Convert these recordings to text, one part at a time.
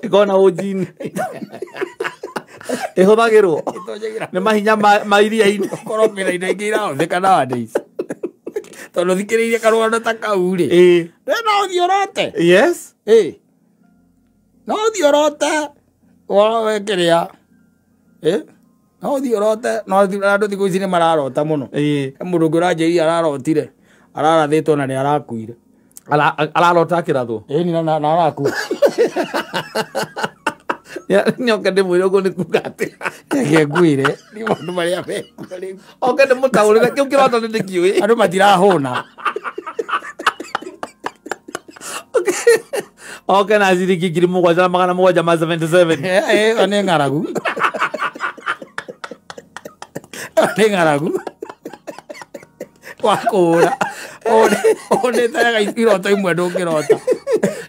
Ĩkoragwo na ũnjini. Ĩhũthagĩrwo nĩ mahinya ma iria-inĩ. Ũkorwo kwĩna indo ingĩ irahũthĩka nowadays. Tondũ thikĩrĩirie karũgano ta kau rĩ. We no ũthiĩ ũrote. Yes. No ũthiĩ ũrote. We kĩrĩa. No ũthiĩ ũrote. No andũ thikũ ici nĩ mararota mũno. He mũndũ ũngĩ ũranjĩrire ararotire. Ararathĩtwo na nĩ arakuire. Ararota akĩrathwo. Ĩni na arakua. Nyoke ndĩmwĩre ũguo nĩ kuga atĩa. Reke ngwĩre nĩ maũndũ marĩa mekuo rĩu. Oke ndĩmũtaũrĩre kĩu kĩroto nĩ ndĩkĩũĩ. Andũ matirahũna. Oke na ciringi 7,777. Ĩyo nĩ ng'aragu. Nĩ ng'aragu. Wakũra. Ũnĩteaga iroto imwe ndũngĩrota.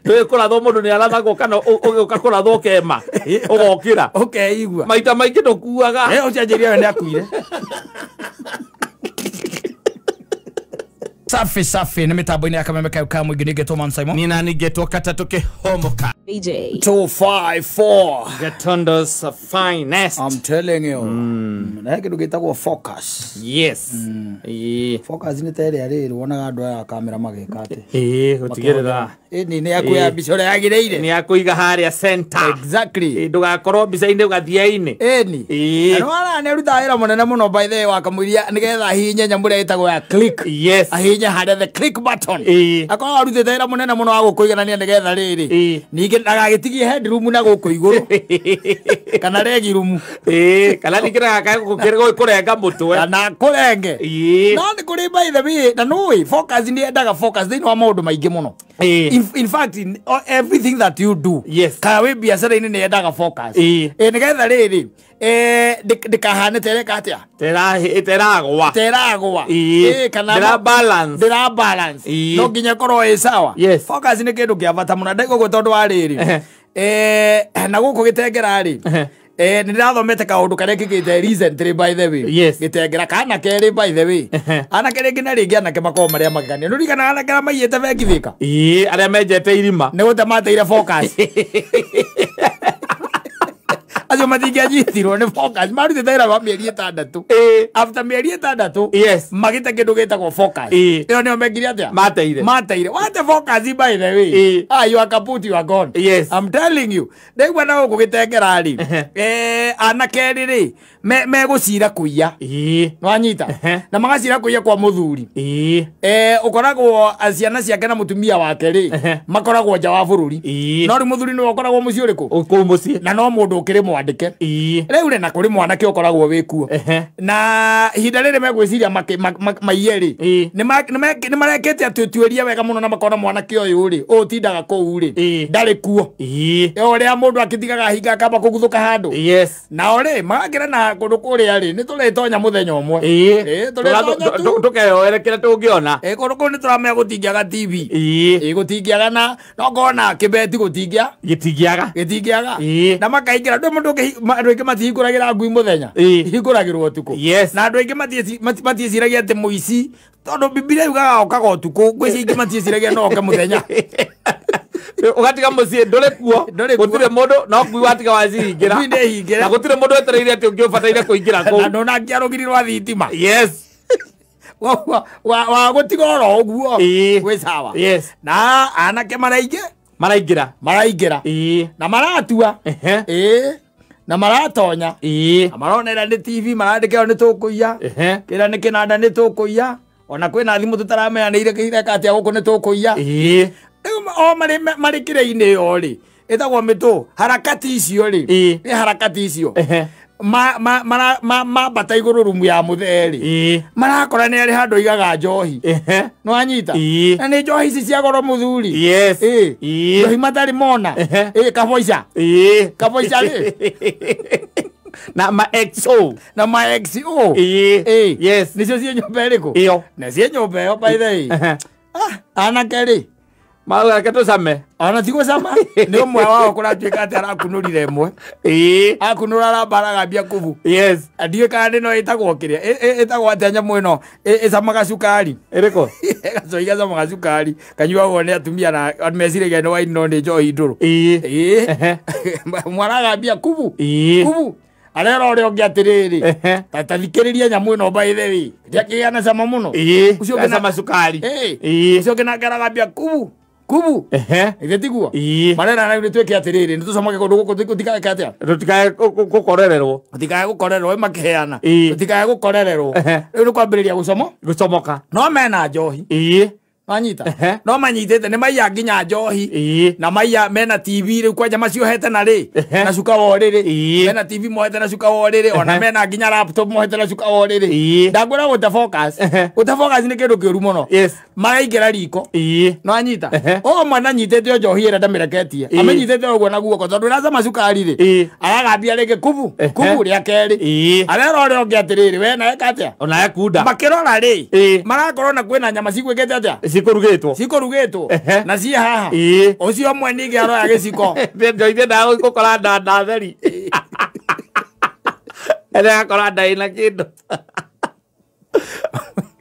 Ndũĩ kũrathwo mũndũ nĩ arathagwo kana ũgĩũka kũrathwo ũkema. Ũgokĩra. Ũkeigua. Maita maingĩ ndũkuaga. Ũcio anjĩrire we nĩ akuire. Safi safi nĩ mĩtambo-inĩ ya Kameme kau ka mũingĩ nĩngetwo Man Simon. Nĩ nani ngetwo Katatũ Kĩhomoka. BJ 254. Gatundo's finest. I'm telling you. Na kĩndũ gĩtagwo focus. Yes. Focus nĩ ta ĩrĩa rĩrĩ wonaga andũ aya a kamera magĩka atĩ. Gũtigĩrĩra. Nĩ yakuoya mbica ũrĩa yagĩrĩire. Nĩ yakũiga harĩa center. Exactly. Ndũgakorwo mbica-inĩ ũgathiĩ-inĩ. Ĩni. Na nĩwona nĩ arutaga wĩra mũnene mũno by the way wa kamũiria nĩgetha ahihinye nyamũ ĩrĩa ĩtagwo ya click. Yes. Ahihinye harĩa the click button. Akorwo arutĩte wĩra mũnene mũno wa gũkũiganania nĩgetha rĩrĩ. Ningĩ ndagagĩtigie headroom na gũkũ igũrũ. Kana leg room. Kana ningĩ ndagakae kũrenga mũtwe. Kana kũrenge. No nĩ kũrĩ by the way na nũĩ focus nĩ yendaga focus thĩinĩ wa maũndũ maingĩ mũno. In fact, in everything that you do, yes, kana wĩ biacara-inĩ nĩ yendaga focus. Nĩgetha rĩrĩ ndĩkahane tereka atĩa? Teragwa. Teragwa. Kana ndĩra balance. No nginya ĩkorwo ĩ sawa. Yes. Focus nĩ kĩndũ kĩa bata mũno. Ndaigua ũguo tondũ wa rĩrĩ. Na gũkũ gĩtengera rĩ. Nĩ ndĩrathomete kaũndũ karĩa kĩkĩte recently by the way. Yes. Gĩtengera kana kerĩ by the way. Anake rĩngĩ na rĩngĩ anake makoragwo marĩa magegania. Nĩ ũririkanaga anake arĩa maiyĩte bengi Thika? Arĩa menjete irima. Nĩ gũte mateire focus. Acio matingĩanyitirwo nĩ focus. Marutĩte wĩra wa mĩeri 6. After mĩeri 6 yes, magĩte kĩndũ gĩtagwo focus. Ĩyo nĩyo mekire atĩa? Mateire. Mateire. Wate focus by the way. You are kaput, you are gone. Yes. I'm telling you. Ndaigua na gũkũ gĩtengera rĩ. Anake rĩ megũcira kũiya. Nĩwanyita? Na magacira kũiya kwa mũthuri. Ũkoragwo ciana ciake na mũtumia wake rĩ makoragwo nja wa bũrũri. No rĩu mũthuri nĩwe ũkoragwo mũciĩ ũrĩkũ? Kũu mũciĩ. Na no mũndũ ũkĩrĩ mwandĩke. Rĩu rĩ na kũrĩ mwanake ũkoragwo wĩkuo. Na ihinda rĩrĩ megwĩciria maiye rĩ nĩ marekĩte atĩ ũtuĩria wega mũno na makona mwanake ũyũ rĩ ũyũ ũtindaga kũu rĩ ndarĩ kuo. Ũrĩa mũndũ akĩtigaga hinga akamba kũguthũka handũ. Yes. Nao rĩ magakĩra na kũndũ kũrĩa rĩ nĩ tũrĩtonya mũthenya ũmwe. Tũrĩtonya tu. Tũkeyoere kĩrĩa tũngĩona. Kũndũ kũu nĩ tũramenya gũtingĩaga TV. Gũtingĩaga na no ngona kĩbeti gũtingĩa. Gĩtingĩaga. Gĩtingĩaga. Na makaingĩra ndũ mũndũ andũ aingĩ matihingũragĩra ngui mũthenya. Ihingũragĩrwo ũtukũ. Yes. Na andũ aingĩ matiĩciragia atĩ mũici tondũ Bibilia yugaga okaga ũtukũ, ngwĩciria aingĩ matiĩciragia no oke mũthenya. Ũgatiga mũciĩ ndũrĩ kuo. Gũtirĩ mũndũ no ngui watiga wacihingĩra. Ngui ndĩhingĩra. Na gũtirĩ mũndũ wetereire atĩ ũngĩ ũbataire kũingĩra kũu. Na ndũnakia rũgiri rwa thitima. Yes. Wa gũtiga oro ũguo. Gwĩ sawa. Yes. Na anake maraingĩ maraingĩra. Maraingĩra. Na maratua. Na maratonya. Na maronera nĩ TV marandĩkĩrwo nĩ tũkũiya. Kĩra nĩ kĩnanda nĩ tũkũiya. Ona kwĩna thimũ tũtaramenya nĩ ireka atĩa gũkũ nĩ tũkũiya. Rĩu o marĩ kĩrĩa-inĩ ĩyo rĩ ĩtagwo mĩtũ harakati icio rĩ nĩ harakati icio mambata igũrũ rumu ya mũthee rĩ marakora nĩ arĩ handũ aigaga njohi. Nĩwanyita? Na nĩ njohi ici cia goro mũthuri. Yes. Njohi matarĩ mona. Kaboica. Kaboica rĩ. Na ma XO. Na ma XO. Yes. Nĩcio ciĩ nyũmba ĩrĩkũ? Ĩyo. Na ciĩ nyũmba ĩyo by the way. Anake rĩ Mauga reke tũcame. Ona ti gũcama nĩ ũmwe wao kũratuĩka atĩ arakunũrire ĩmwe. Ĩĩ. Akunũra aramba aragambia kubu. Yes. Ndiũĩ kana nĩ ĩtagwo kĩrĩa ĩtagwo atĩa nyamũ ĩno ĩcamaga cukari. Ĩrĩkũ? Gacohi gacamaga cukari kanyuagwo nĩ atumia na meciragia nĩ waini no nĩ njohi ndũrũ. Ĩĩ. Ĩĩ. Mwaragambia kubu. Ĩĩ. Kubu. Arera ũrĩa ũngĩ atĩrĩrĩ ta thikĩrĩria nyamũ ĩno by the way ndĩakĩgĩa na cama mũno. Ĩĩ. Ũcio gacama cukari. Ĩĩ. Ũcio ũngĩ nake aragambia kubu. Kubu. Ithe tiguo. Marera na nĩ twĩke atĩrĩrĩ nĩ tũcamake kũndũ gũkũ tũtikake atĩa? Tũtikae gũkorererwo. Tũtikae gũkorererwo makĩheana. Tũtikae gũkorererwo. Rĩu nĩ kwambĩrĩria gũcomoka. No mena njohi. Ĩĩ. Manyita. No manyitĩte nĩ maiya nginya njohi. Na maiya mena TV rĩu kwanja maciohete na rĩ na cuka wa ũrĩrĩ. Mena TV mohete na cuka wa ũrĩrĩ ona mena nginya laptop mohete na cuka wa ũrĩrĩ. Ndangwĩra gũte focus. Gũte focus nĩ kĩndũ kĩũru mũno. Yes. Maraingĩra riko. No anyita. O mwana anyitĩte o njohi ĩrĩa ndamĩreketie. Amĩnyitĩte ũguo na guoko tondũ ĩracama cukari rĩ. Aragambia rĩngĩ kubu. Kubu rĩa kerĩ. Arera ũrĩa ũngĩ atĩrĩrĩ we nawe atĩa? Onawe kunda. Makĩrora rĩ. Marakorwo na kwĩna nyama cigwĩkĩte atĩa? Cikũrugĩtwo. Na ciĩ haha. Ũcio ũmwe ningĩ aroya gĩciko. Njohi ndaga gũkora nda theri. Ĩrĩa nda ĩna kĩndũ.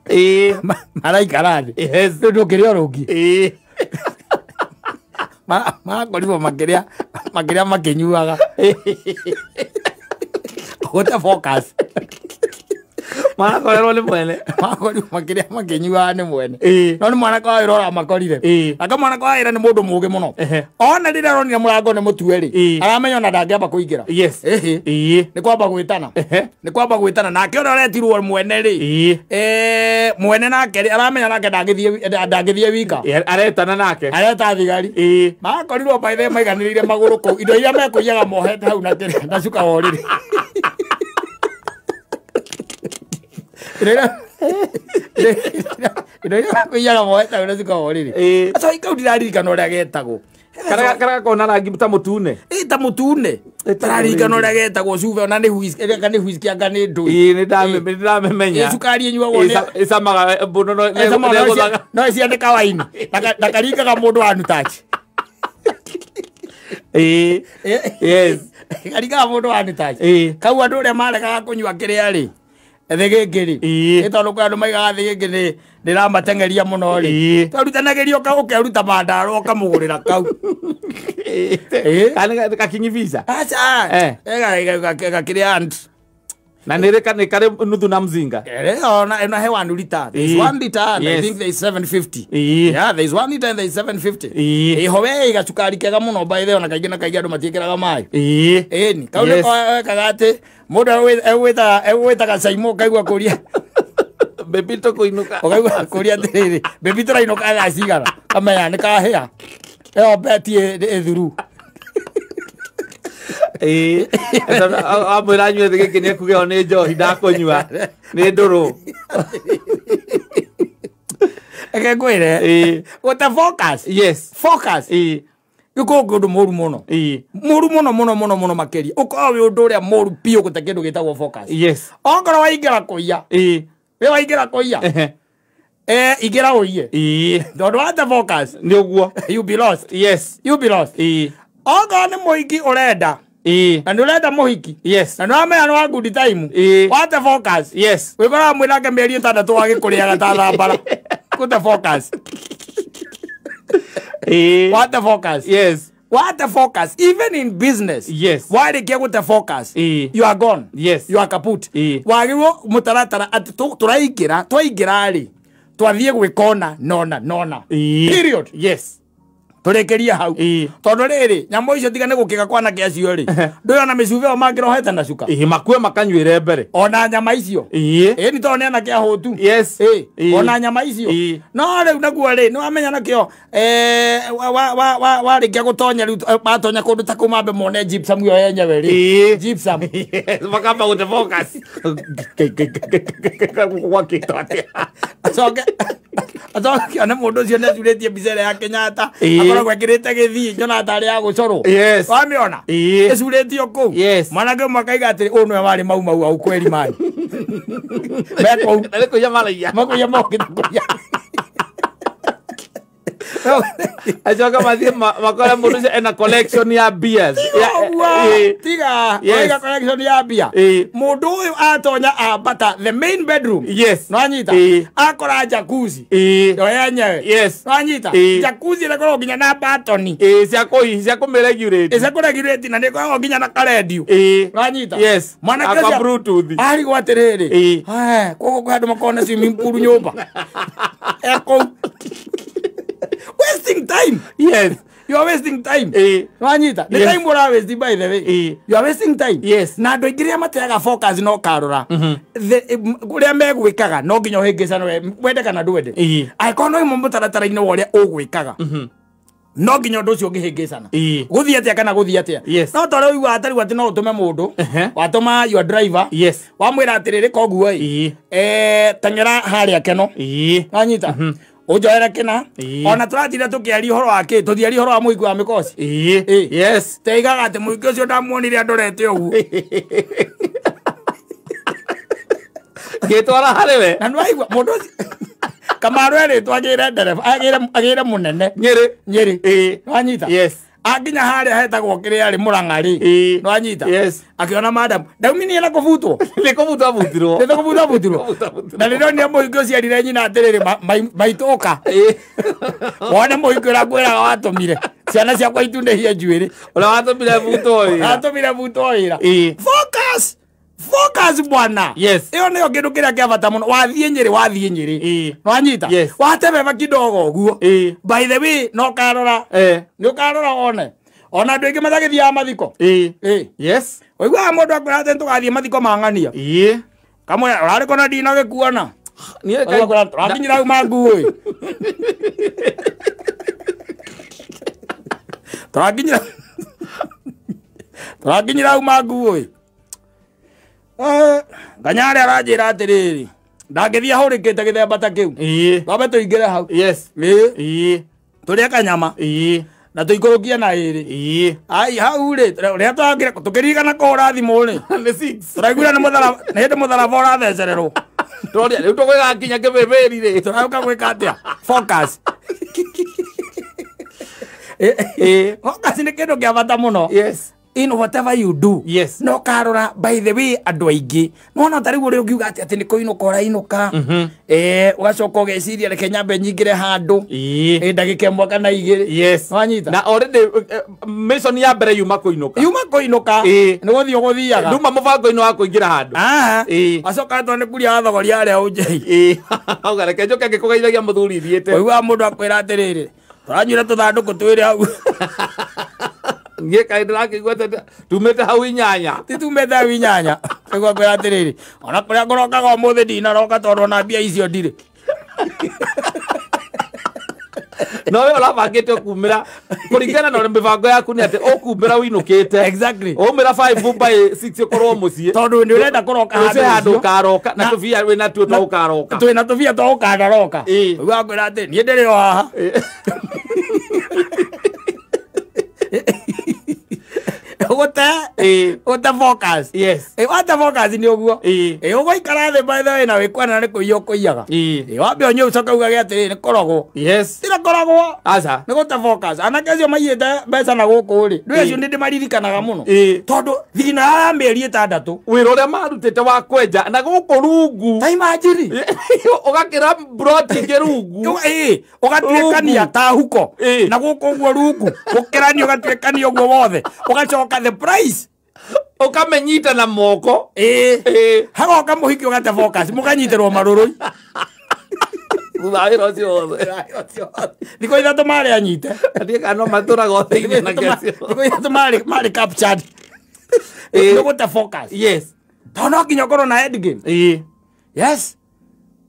Ĩĩ. Maraikara thĩ. Yes. Rĩu ndũkĩrĩa ũrũngi. Ĩĩ. Marakorirwo makĩrĩa makĩnyuaga. Gũte focus. Marakorerwo nĩ mwene. Marakorirwo makĩrĩa makĩnyuaga nĩ mwene. Ĩĩ. No nĩ mwanake wa wĩra ũramakorire. Ĩĩ. Nake mwanake wa wĩra nĩ mũndũ mũũgĩ mũno. Ona rĩrĩa aronire mũrango nĩ mũtue rĩ, aramenya ona ndangĩamba kũingĩra. Yes. Ĩĩ. Nĩ kwamba gwĩtana. Nĩ kwamba gwĩtana nake ũrĩa ũretirwo mwene rĩ. Ĩĩ. Mwene nake rĩ aramenya nake ndangĩthiĩ wika. Aretana nake. Areta thigari. Ĩĩ. Marakorirwo by the way maiganĩrĩire magũrũ kũu. Indo iria mekũiyaga mohete hau na kĩrĩa na cuka wa ũrĩrĩ. Indo iria mekũiyaga mohete hau na cuka wa ũrĩrĩ. Gacohi kau ndiraririkana ũrĩa getagwo. Karĩa gakoragwo na rangi ta mũtune. Ĩĩ ta mũtune. Ndiraririkana ũrĩa getagwo cuba ona nĩ whisky anga nĩ ndũĩ. Ĩĩ nĩ ndamĩmenya. Ĩĩ cukari ĩnyuagwo nĩ ĩcamaga mũno no ĩciandĩka waini. Na karingaga mũndũ wa nutachi. Ĩĩ. Yes. Karingaga mũndũ wa nutachi. Ĩĩ. Kau andũ ũrĩa maregaga kũnyua kĩrĩa rĩ. Thĩgĩngĩ rĩ. Ĩĩ. Nĩ tondũ kwĩ andũ maigaga thĩgĩngĩ nĩ ndĩramateng'eria mũno rĩ. Ĩĩ. Twarutanagĩrio ũkeruta mandarũa ũkamũgũrĩra kau. Ĩĩ. Kana gakinyi visa. Aca. Gakĩrĩa ant. Na nĩ karĩ nuthu na mzinga. Ona he 1 liter. There is 1 liter and I think there is 750. Yeah, there is 1 liter and there is 750. Ĩho we gacukari kega mũno by the way ona kaingĩ na kaingĩ andũ matiĩkĩraga maĩ. Ĩĩ. Ĩni. Kau nĩko wekaga atĩ mũndũ egwĩtaga Caimo ũkaigua kũria. Baby tũkũinũka. Ũkaigua kũria atĩrĩrĩ, baby tũrainũka thaa cigana? Kamenya nĩ kahĩa. Ĩyo beti ĩthuru. Ĩĩ. Amwĩra anyue thĩgĩngĩ nĩ ekuga ĩyo nĩ njohi ndakũnyua. Nĩ ndũrũ. Reke ngwĩre. Ĩĩ. Gũte focus. Yes. Focus. Ĩĩ. Gũkorwo kwĩ ũndũ mũru mũno. Ĩĩ. Mũru mũno mũno mũno mũno makĩria. Ũkorwo wĩ ũndũ ũrĩa mũru biũ gũte kĩndũ gĩtagwo focus. Yes. Okorwo waingĩra kũiya. Ĩĩ. Wĩ waingĩra kũiya. Ingĩra ũiye. Ĩĩ. Tondũ wate focus. Nĩ ũguo. You be lost. Yes. You be lost. Ĩĩ. Okorwo nĩ mũhiki ũrenda. Ĩĩ. Na nĩ ũrenda mũhiki. Yes. Na nĩ wamenya nĩ wa good time. Ĩĩ. Wate focus. Yes. Wĩkoraga mwĩnake mĩeri ĩtandatũ agĩkũrĩaga ta thambara. Gũte focus. Ĩĩ. Wate focus. Yes. Wate focus. Even in business. Yes. Warĩkia gũte focus. Ĩĩ. You are gone. Yes. You are kaput. Ĩĩ. Wagĩrĩirwo mũtaratara atĩ tũraingĩra twaingĩra rĩ twathiĩ gwĩka ũna nona nona. Ĩĩ. Period. Yes. Tũrĩkĩrie hau. Ĩĩ. Tondũ rĩrĩ nyamũ icio tiga nĩ gũkĩga kwanake acio rĩ ndũĩ ona mĩcuba ĩyo mangĩrohete na cuka. Ĩĩ makue makanyuĩre mbere. Ona nyama icio. Ĩĩ. Ĩĩ nĩ tondũ nĩ anake ahũtu. Yes. Ĩĩ. Ona nyama icio. Ĩĩ. No rĩu naguo rĩ nĩ wamenya nakĩo warĩkia gũtonya rĩu matonya kũndũ ta kũu mambe mone gypsum ĩyo yenyewe rĩ. Ĩĩ. Gypsum. Yes, makamba gũte focus. Gwakĩtwo atĩa? Acoke one mũndũ ũcio nĩ acurĩtie mbica ĩrĩa ya Kenyatta. Ĩĩ. Akoragwo ekĩrĩte gĩthii nyonaga tarĩ ya gũcorwo. Yes. Wamĩona? Ĩĩ. Ĩcurĩtio kũu. Yes. Mwanake ũmwe akaiga atĩrĩ ũyũ nĩwe warĩ mau mau au kweri mani. Me kũu. Na nĩ kũiya maraiya. Makũiya mokĩte kũiya. Acoka mathiĩ makore mũndũ ũcio ena collection ya beers. Tiga oiga collection ya beer. Mũndũ ũyũ atonya ambata the main bedroom. Yes. Nwanyita akora jacuzzi. Yo yenyewe. Yes. Nwanyita jacuzzi ĩkoragwo nginya na batoni. Cia kũmĩregulate. Cia kũregulate na nĩkoragwo nginya na karendio. Nwanyita. Yes. Mwanake ũcio Bluetooth. Arigwo atĩrĩrĩ. Koguo kwĩ andũ makoragwo na swimming pool nyũmba. Eko wasting time. Yes. You are wasting time. Nwanyita. The time ura waste by the way. You are wasting time. Yes. Na andũ aingĩ rĩrĩa mateaga focus no karora. Ũrĩa megwĩkaga no nginya ũhĩngĩcane wende kana ndwende. Angĩkorwo no ĩmwe mũtaratara-inĩ wa ũrĩa ũgwĩkaga. No nginya ũndũ ũcio ũngĩhĩngĩcana. Gũthiĩ atĩa kana gũthiĩ atĩa. No ta ũrĩa ũiguaga ta rĩu atĩ no ũtũme mũndũ. Watũma your driver. Yes. Wamwĩra atĩrĩrĩ koguo ĩ. Teng'era harĩa Keno. Nwanyita. Ũnjoere kĩna. Ona tũratire tũkĩaria ũhoro wa kĩ, tũthiaria ũhoro wa mũhiki wa mĩkoci. Yes. Teigaga atĩ mũhiki ũcio ndamuonire andorete ũguo. Ngĩtwara harĩ we. Na nĩwaigua mũndũ ũcio Kamaru erĩtwo agĩre ndereba, agĩre mũnene. Nyĩrĩ. Nwanyita. Yes. Akinya harĩa hetagwo kĩrĩa rĩ Mũrang'a rĩ. Nwanyita. Yes. Akĩona madam. Ndauminie na kũbutwo. Nĩ kũbutwo abutirwo. Nĩ kũbutwo abutirwo. Na nĩndonire mũhiki ũcio erire nyina atĩrĩrĩ maitũka. Wone mũhiki ũrĩa ngwĩraga watũmire. Ciana ciakwa itundĩhie njuĩrĩ. Ũrĩa watũmire butwo wĩra. Watũmire butwo wĩra. Focus. Focus bwana. Yes. Iyo nĩyo kĩndũ kĩrĩa kĩa bata mũno. Wathiĩ Nyĩrĩ, wathiĩ Nyĩrĩ. Nwanyita. Yes. Watebeba kidogo ũguo. By the way, no karora. Nĩ ũkarora wone. Ona andũ aingĩ matagĩthiaga mathiko. Yes. Ũiguaga mũndũ akwĩra atĩ nĩtũgathiĩ mathiko ma ng'ania. Kamwĩra ũrarĩ kona ndinagĩkuona. Tũrakinyĩra hau ma nguo ĩ. Tũrakinyĩra hau ma nguo ĩ. Nganyarĩ aranjĩra atĩrĩrĩ ndangĩthiĩ ahũrĩkĩte gĩthemba ta kĩu. Twambe tũingĩre hau. Yes. Tũrĩe kanyama. Na tũikũrũkie na ĩrĩ. Ai hau rĩ ũrĩa twakire tũkĩririkana kũhũra thimũ rĩ. Nĩ 6. Tũraiguire nĩ mũtharaba, nĩ hĩndĩ mũtharaba ũrathecererwo. Tũroria rĩu tũgũgakinya kĩbĩbĩri rĩ. Tũrauka gwĩka atĩa? Focus. Focus nĩ kĩndũ kĩa bata mũno. Yes. In whatever you do. Yes. No karora by the way andũ aingĩ. Nĩwona ta rĩu ũrĩa ũngiuga atĩ nĩ kũinũka ũrainũka. Ũgacoka ũgeciria reke nyambe nyingĩre handũ. Ndagĩka ĩmwe kana igĩrĩ. Yes. Nwanyita. Na already mission ya mbere yuma kũinũka. Yuma kũinũka. Nĩ gũthiĩ ũgũthiaga. Nduma mũbango-inĩ wa kũingĩra handũ. Wacoka tondũ nĩ kuria wathogoria harĩa ũnjei. Auga reke njoke ngĩkũgeithagia mũthuri thiĩte. Ũiguaga mũndũ akwĩra atĩrĩrĩ tũranyuire tũthandũkũ twĩrĩ hau. Niĩ kaĩ ndĩrakĩigua atĩ tumĩte hau inyanya. Ti tumĩte hau inyanya. Nĩguo ngwĩra atĩrĩrĩ ona kũrĩa ngũrokaga ũmũthĩ ndinaroka tondũ ona mbia icio ndirĩ. No we ũrabangĩte ũkumĩra kũringana na mĩbango yaku nĩ atĩ ũkumĩra ũinũkĩte. Exactly. Ũmĩra 5 by 6 ũkorwo mũciĩ. Tondũ nĩ ũrenda kũroka handũ. Handũ ũkaroka na tũbia wĩna tuo twa ũkaroka. Twĩna tũbia twa ũkanaroka. Ũiguaga ngwĩra atĩ niĩ ndĩrĩ o haha. Ũgũte focus. Yes. Wate focus nĩ ũguo. Ũgũikara thĩ by the way na wĩkwana nĩ kũiya ũkũiyaga. Wambe ũnyue ũcoke ugage atĩrĩrĩ nĩ kũrogwo. Yes. Ti kũrogwo. Aca. Nĩ gũte focus. Anake acio maiyĩte mbeca na gũkũ rĩ. Ndũ acio nĩ ndĩmaririkanaga mũno. Tondũ thina ya mĩeri ĩtandatũ. Wĩra ũrĩa marutĩte wa kwenja na gũkũ rungu. Ta imagine. Ũgakĩra broti ingĩ rungu. Ũgatuĩkania ta huko. Na gũkũ ũguo rungu. Gũkĩrania ũgatuĩkania ũguo wothe. Ũgacoka the price. Ũkamenyita na moko. Hagoka mũhiki ũgate focus mũkanyitĩrwo marũrũi. Thutha wa wĩra ũcio wothe. Thikũ ithatũ marĩ anyite. Ndiĩ kana no matũraga othe-inĩ na acio. Thikũ ithatũ marĩ captured. Nĩ gũte focus. Yes. Tondũ no nginya ũkorwo na end game. Yes.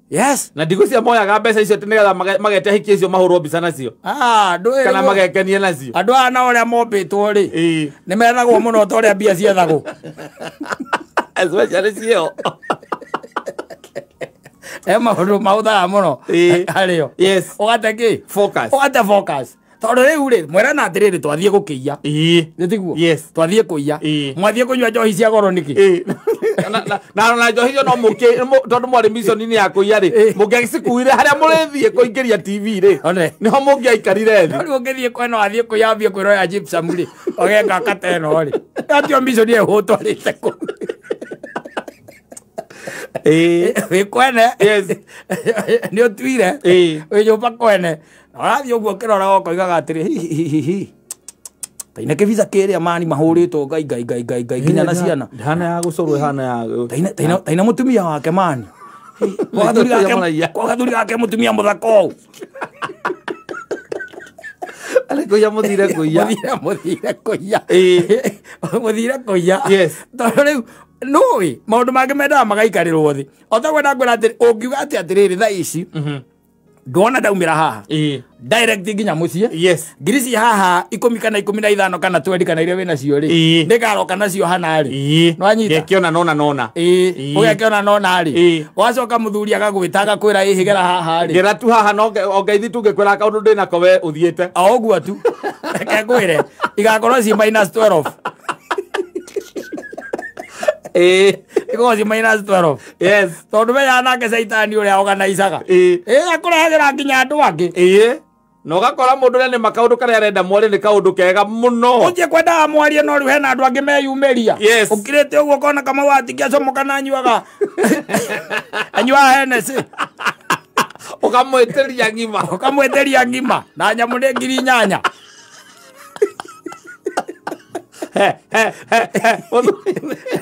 Yes. Na ndigũcia moyaga mbeca icio atĩ nĩgetha magete hiki icio mahũrwo mbica nacio. Kana magekenie nacio. Andũ aya na ũrĩa mombĩtwo rĩ. Nĩ methagwo mũno ta ũrĩa mbia ciethagwo. Especially cio. Maũndũ mahũthaga mũno harĩo. Yes. Ũgate kĩ? Focus. Ũgate focus. Tondũ rĩu rĩ mwerana atĩrĩrĩ twathiĩ gũkĩiya. Nĩ tiguo? Yes. Twathiĩ kũiya. Mwathiĩ kũnyua njohi cia goro nĩkĩ? Na njohi icio no mũkĩ tondũ mwarĩ mission-inĩ ya kũiya rĩ, mũngĩacikuire harĩa mũrĩthiĩ kũingĩria TV rĩ, nĩho mũngĩaikarire thĩ. Rĩu ũngĩthiĩ kwena wathiĩ kũiya wambie kwĩroya gypsum rĩ, ũgeka kata ĩno rĩ. Atio mission ĩyo ũtwarĩte kũ? Wĩ kwene. Nĩ ũtuire. Wĩ nyũmba kwene. Na ũrathiĩ ũguo ũkĩroraga ũkoigaga atĩrĩ hi hi hi hi. Taina kĩbica kĩrĩa mani mahũrĩtwo ngai ngai ngai ngai ngai nginya na ciana. Hana ya gũcorwo hana ya Taina mũtumia wake mani. Kwa gathuri gake mũtumia mũthaka ũũ. Arĩ kũiya mũthire kũiya. Mũthire kũiya. Mũthire kũiya. Yes. Tondũ rĩu nũĩ maũndũ mangĩ mendaga magaikarĩrwo thĩ. O taguo ndakwĩra atĩrĩ ũngiuga atĩ atĩrĩrĩ thaa ici ndwona ndaumĩra haha direct nginya mũciĩ. Yes. Ngiri ci haha 10 kana 15 kana 20 kana iria wĩna cio rĩ, nĩngaroka nacio hana rĩ. Nĩwanyita? Ngekĩona nona nona. Ũgekĩona nona rĩ. Wacoka mũthuri agagwĩta agakwĩra ĩhĩ gera haha rĩ. Gera tu haha no ongeithi tũngĩkwĩra kaũndũ ndĩnako we ũthiĩte. O ũguo tu. Reke ngwĩre igakorwo ci -12. Igakorwo ci -12. Yes. Tondũ menyaga nake caitani ũrĩa organizaga. Akũrehagĩra nginya andũ angĩ. Na ũgakora mũndũ ũrĩa nĩma kaũndũ karĩa arenda mwarie nĩ kaũndũ kega mũno. Ũthiĩ kwendaga mwarie no rĩu hena andũ angĩ meyumĩria. Yes. Ũkirĩte ũguo ũkona Kamau atingĩacomoka na anyuaga. Anyuaga Hennessy. Ũkamwĩtĩria ng'ima. Ũkamwĩtĩria ng'ima na nyamũ nĩ 8,000.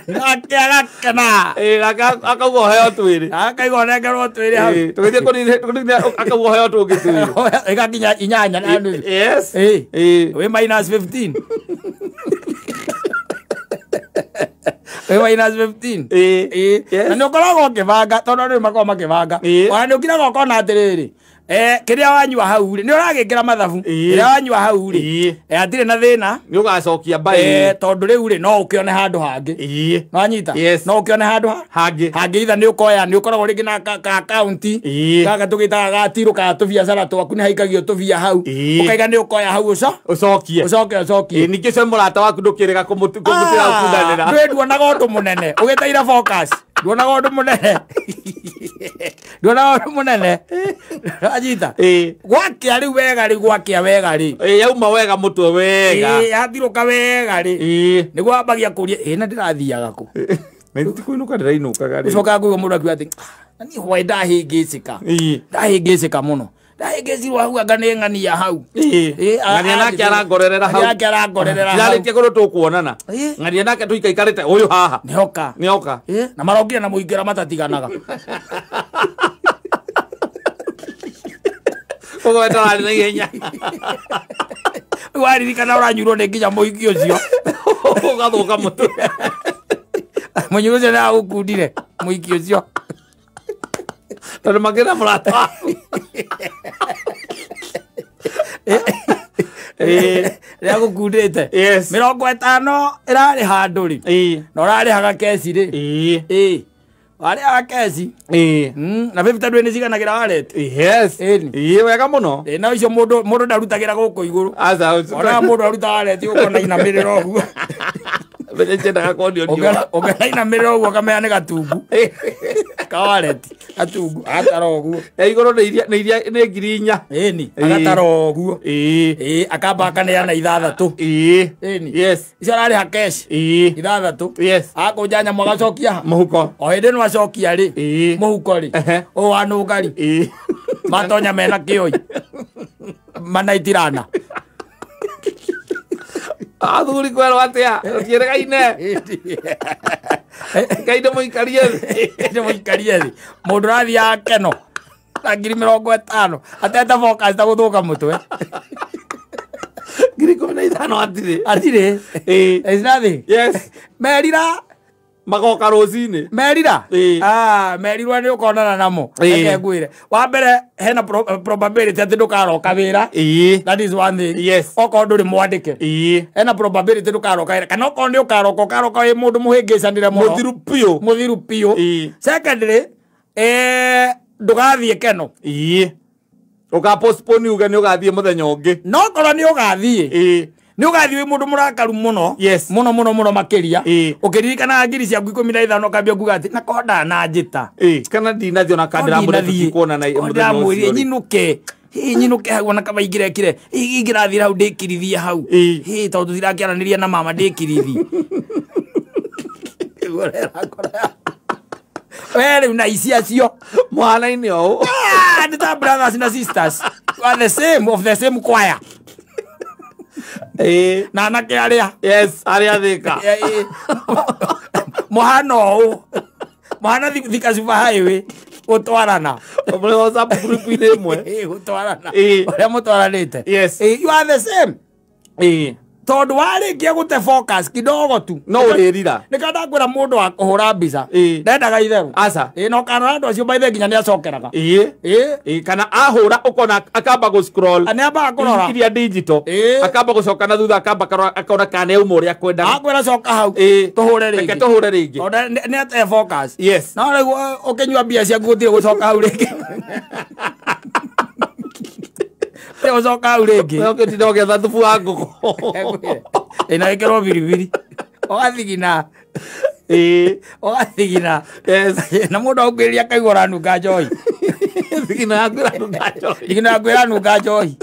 Nake agakena. Nake akauga ũheo twĩrĩ. Akaigua ũnengerwo twĩrĩ hau. Tũgĩthiĩ kũnini akauga ũheo tũngĩ twĩrĩ. Ĩgakinya 8.5. Yes. Wĩ -15. Wĩ -15. Na nĩ ũkoragwo ũkĩbanga tondũ andũ nĩ makoragwo makĩbanga. Ona nĩ ũkiraga ũkona atĩrĩrĩ. Kĩrĩa wanyua hau rĩ, nĩ ũragĩkĩra mathabu. Kĩrĩa wanyua hau rĩ, hatirĩ na thĩna. Nĩ ũgacokia mbaĩ. Tondũ rĩu rĩ, no ũkĩone handũ hangĩ. Nĩwanyita? Yes. No ũkĩone handũ hangĩ. Hangĩ either nĩ ũkoya, nĩ ũkoragwo rĩngĩ na ka account. Gaka tũgĩtaga ga tirũ ka tũbiacara twaku nĩ haikagio tũbia hau. Ũkaiga nĩ ũkoya hau ũcokie. Ũcoke ũcokie. Ningĩ ũcio mũrata waku ndũkĩrĩga kũmũtĩra gũkundanĩra. Ndũĩ nduonaga ũndũ mũnene. Ũgĩteire focus. Nduonaga ũndũ mũnene. Nduonaga ũndũ mũnene. Anyita. Gwakĩa rĩu wega rĩ, gwakĩa wega rĩ. Yauma wega mũtwe wega. Yathirũka wega rĩ. Nĩguo wambagia kũria, na ndĩrathiaga kũ? Na ti kũinũka ndĩrainũkaga rĩ. Ũcokaga kũigua mũndũ akiuga atĩ, na niĩ hwaĩ ndahĩngĩcĩka. Ndahĩngĩcĩka mũno. Ndahĩngĩcirwo hau anga nĩ ng'ania hau. Ng'ania nake arangorerera hau. Ng'ania nake arangorerera hau. Ndarĩkia kũndũ tũkuonana. Ng'ania nake tũikaikarĩte ũyũ haha. Nĩoka. Nĩoka. Na marokire na mũingĩra matatiganaga. Koguo we ndũrarĩ na ihenya. Waririkana ũranyuirwo nĩ nginya mũhiki ũcio. Ũgathũka mũtwe. Mũnyuo ũcio nĩ agũkundire mũhiki ũcio. Tondũ makĩra mũrata waku. Nĩ agũkundĩte. Yes. 50 ĩrarĩ handũ rĩ. Na ũrarĩhaga keci rĩ. Warĩhaga keci. Na 50 ndũĩ nĩ ciganagĩra wallet. Yes. Wega mũno. Na ũcio mũndũ ndarutagĩra gũkũ igũrũ. Aca, ũcio. Ona mũndũ aruta wallet ũkona inamĩrĩra ũguo. Mbeca njendaga kuonio riũa. Ũngĩona inamĩrĩra ũguo ũkamenya nĩ gatungu. Ka wallet, gatungu, agatara ũguo. Ya igũrũ nĩ iria, nĩ iria, nĩ 4,000. Ĩni, agatara ũguo. Akamba akaneana 6. Ĩni. Yes. Icio ararĩha cash. 6. Yes. Akũnja nyamũ agacokia ha? Mũhuko. O hĩndĩ ĩno acokia rĩ, mũhuko rĩ, ũyũ wa nũngari. Matonya mena kĩoi. Manaitirana. Athuri kwerwo atĩa? Rũtiĩrĩgaine. Ngai ndĩmũikarie thĩ. Ndĩmũikarie thĩ. Mũndũ ũrathiaga keno na 50,000 atete focus ta gũthũka mũtwe. 15,000 hatirĩ. Hatirĩ. It's nothing. Yes. Merira. Magoka rũcinĩ. Merira? Merirwo nĩ ũkonana namo. Reke ngwĩre. Wa mbere hena probability atĩ ndũkaroka wĩra. That is one thing. Yes. Okorwo ndũrĩ mwandĩke. Hena probability ndũkaroka wĩra. Kana okorwo nĩ ũkaroka, ũkaroka wĩ mũndũ mũhĩngĩcanĩre mũno. Mũthiru biũ. Mũthiru biũ. Secondly, ndũgathiĩ keno. Uga postpone uge ni ugathie muthenya ungi. No korwo ni ugathie. Ni ugathie wi mundu murakaru muno. Yes. Muno muno muno makiria. Ukiririkana ngiri ciaku 15 ukambia kuga ati na konda na njita. Kana ndinathio na kandira mbure tukuona na muthenya ucio. Nyinuke. Nyinuke hau ona kaba ingirekire. Ingirathira hau ndikirithie hau. Tondu tirakiaraniria na mama ndikirithi. We riu na ici acio mwana-inĩ ũũ. Nĩ ta brothers na sisters. You are the same of the same choir. Na anake aria. Yes, aria thika. Mũhano ũũ. Mũhano Thika Super Highway gũtwarana. Mũrĩ WhatsApp group-inĩ ĩmwe. Gũtwarana. Ũrĩa mũtwaranĩte. Yes. You are the same. Tondu warĩkia gũte focus kidogo tu. No ũrĩrira. Nĩkĩo ndakwĩra mũndũ wa kũhũra mbica. Ndendaga itherũ. Aca. Na ũkanora andũ acio by the nginya nĩacokeraga. Kana ahũra ũkona akamba gũ scroll. Nĩambaga kũrora. Iria digital. Akamba gũcoka na thutha akamba akona kana nĩauma ũrĩa akwendaga. Akwĩra coka hau. Tũhũre rĩngĩ. Reke tũhũre rĩngĩ. Tondũ nĩate focus. Yes. No rĩu ũkĩnyua mbia ciaku gũtirĩ gũcoka hau rĩngĩ. Ucoka hau rĩngĩ. Ũgĩtinda ũgĩetha thubu wa ngũkũ. Ĩna ĩkĩrwo biribiri. Ũgathigina. Ũgathigina. Yes. Na mũndũ agũkwĩrĩria akaigua ũranunga njohi. Thigina yaku ĩranunga njohi. Thigina yaku ĩranunga njohi.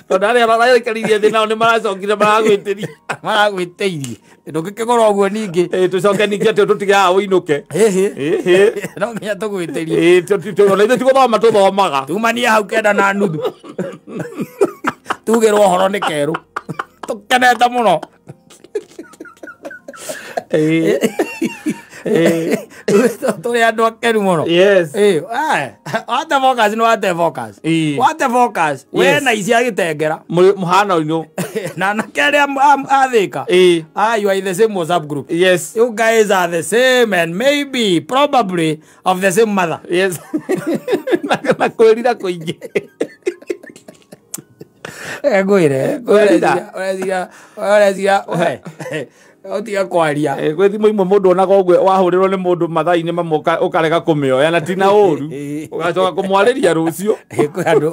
Tondũ arĩa maraikarire thĩ nao nĩ maracokire maragwĩtĩria. Maragwĩtĩirie. Ndũngĩkĩgũra ũguo ningĩ. Tũcoke ningĩ atĩ tũtige haha ũinũke. No nginya tũgwĩtĩrie. Ona ithuĩ ti gũthoma tũthomaga. Tumanie hau 9:30. Tugĩrwo ũhoro nĩ kerũ. Tũkenete mũno. Tũrĩ andũ akenu mũno. Yes. Wate focus nĩ wate focus. Wate focus. We na ici agĩtengera. Mũhano-inĩ. Na anake arĩa a Thika. You are in the same WhatsApp group. Yes. You guys are the same and maybe probably of the same mother. Yes. Na kwĩrira kũingĩ. Ngwĩre. Ũreciria ũtiga kwaria. Gwĩ thimũ imwe mũndũ onaga ũguo wahũrĩrwo nĩ mũndũ mathaa-inĩ mamwe ũkarega kũmĩoya na ti na ũru. Ũgacoka kũmwarĩria rũciũ. Kwĩ andũ.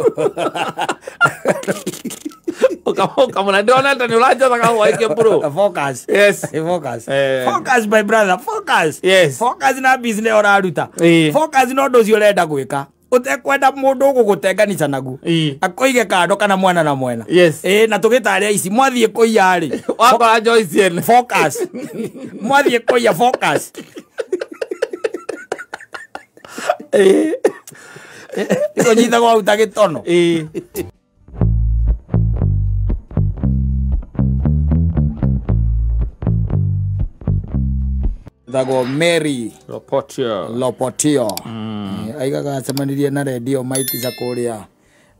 Ũkamũra ndĩronete nĩ ũranjathaga hwaĩ bro. Focus. Yes. Focus. Focus my brother, focus. Yes. Focus na business ũraruta. Focus na ũndũ ũcio ũrenda gwĩka. Ũtekwenda mũndũ ũgũgũtenganisha naguo. Akũige kando kana mwana na mwena. Yes. Na tũgĩtarĩa ici mwathiĩ kũiya rĩ. Wakora Joyce ene. Focus. Mwathiĩ kũiya focus. Kũnyitagwo hau ta gĩtono. Thagwo Mary Lopotio. Aigaga acemanirie na redio maitica kũrĩa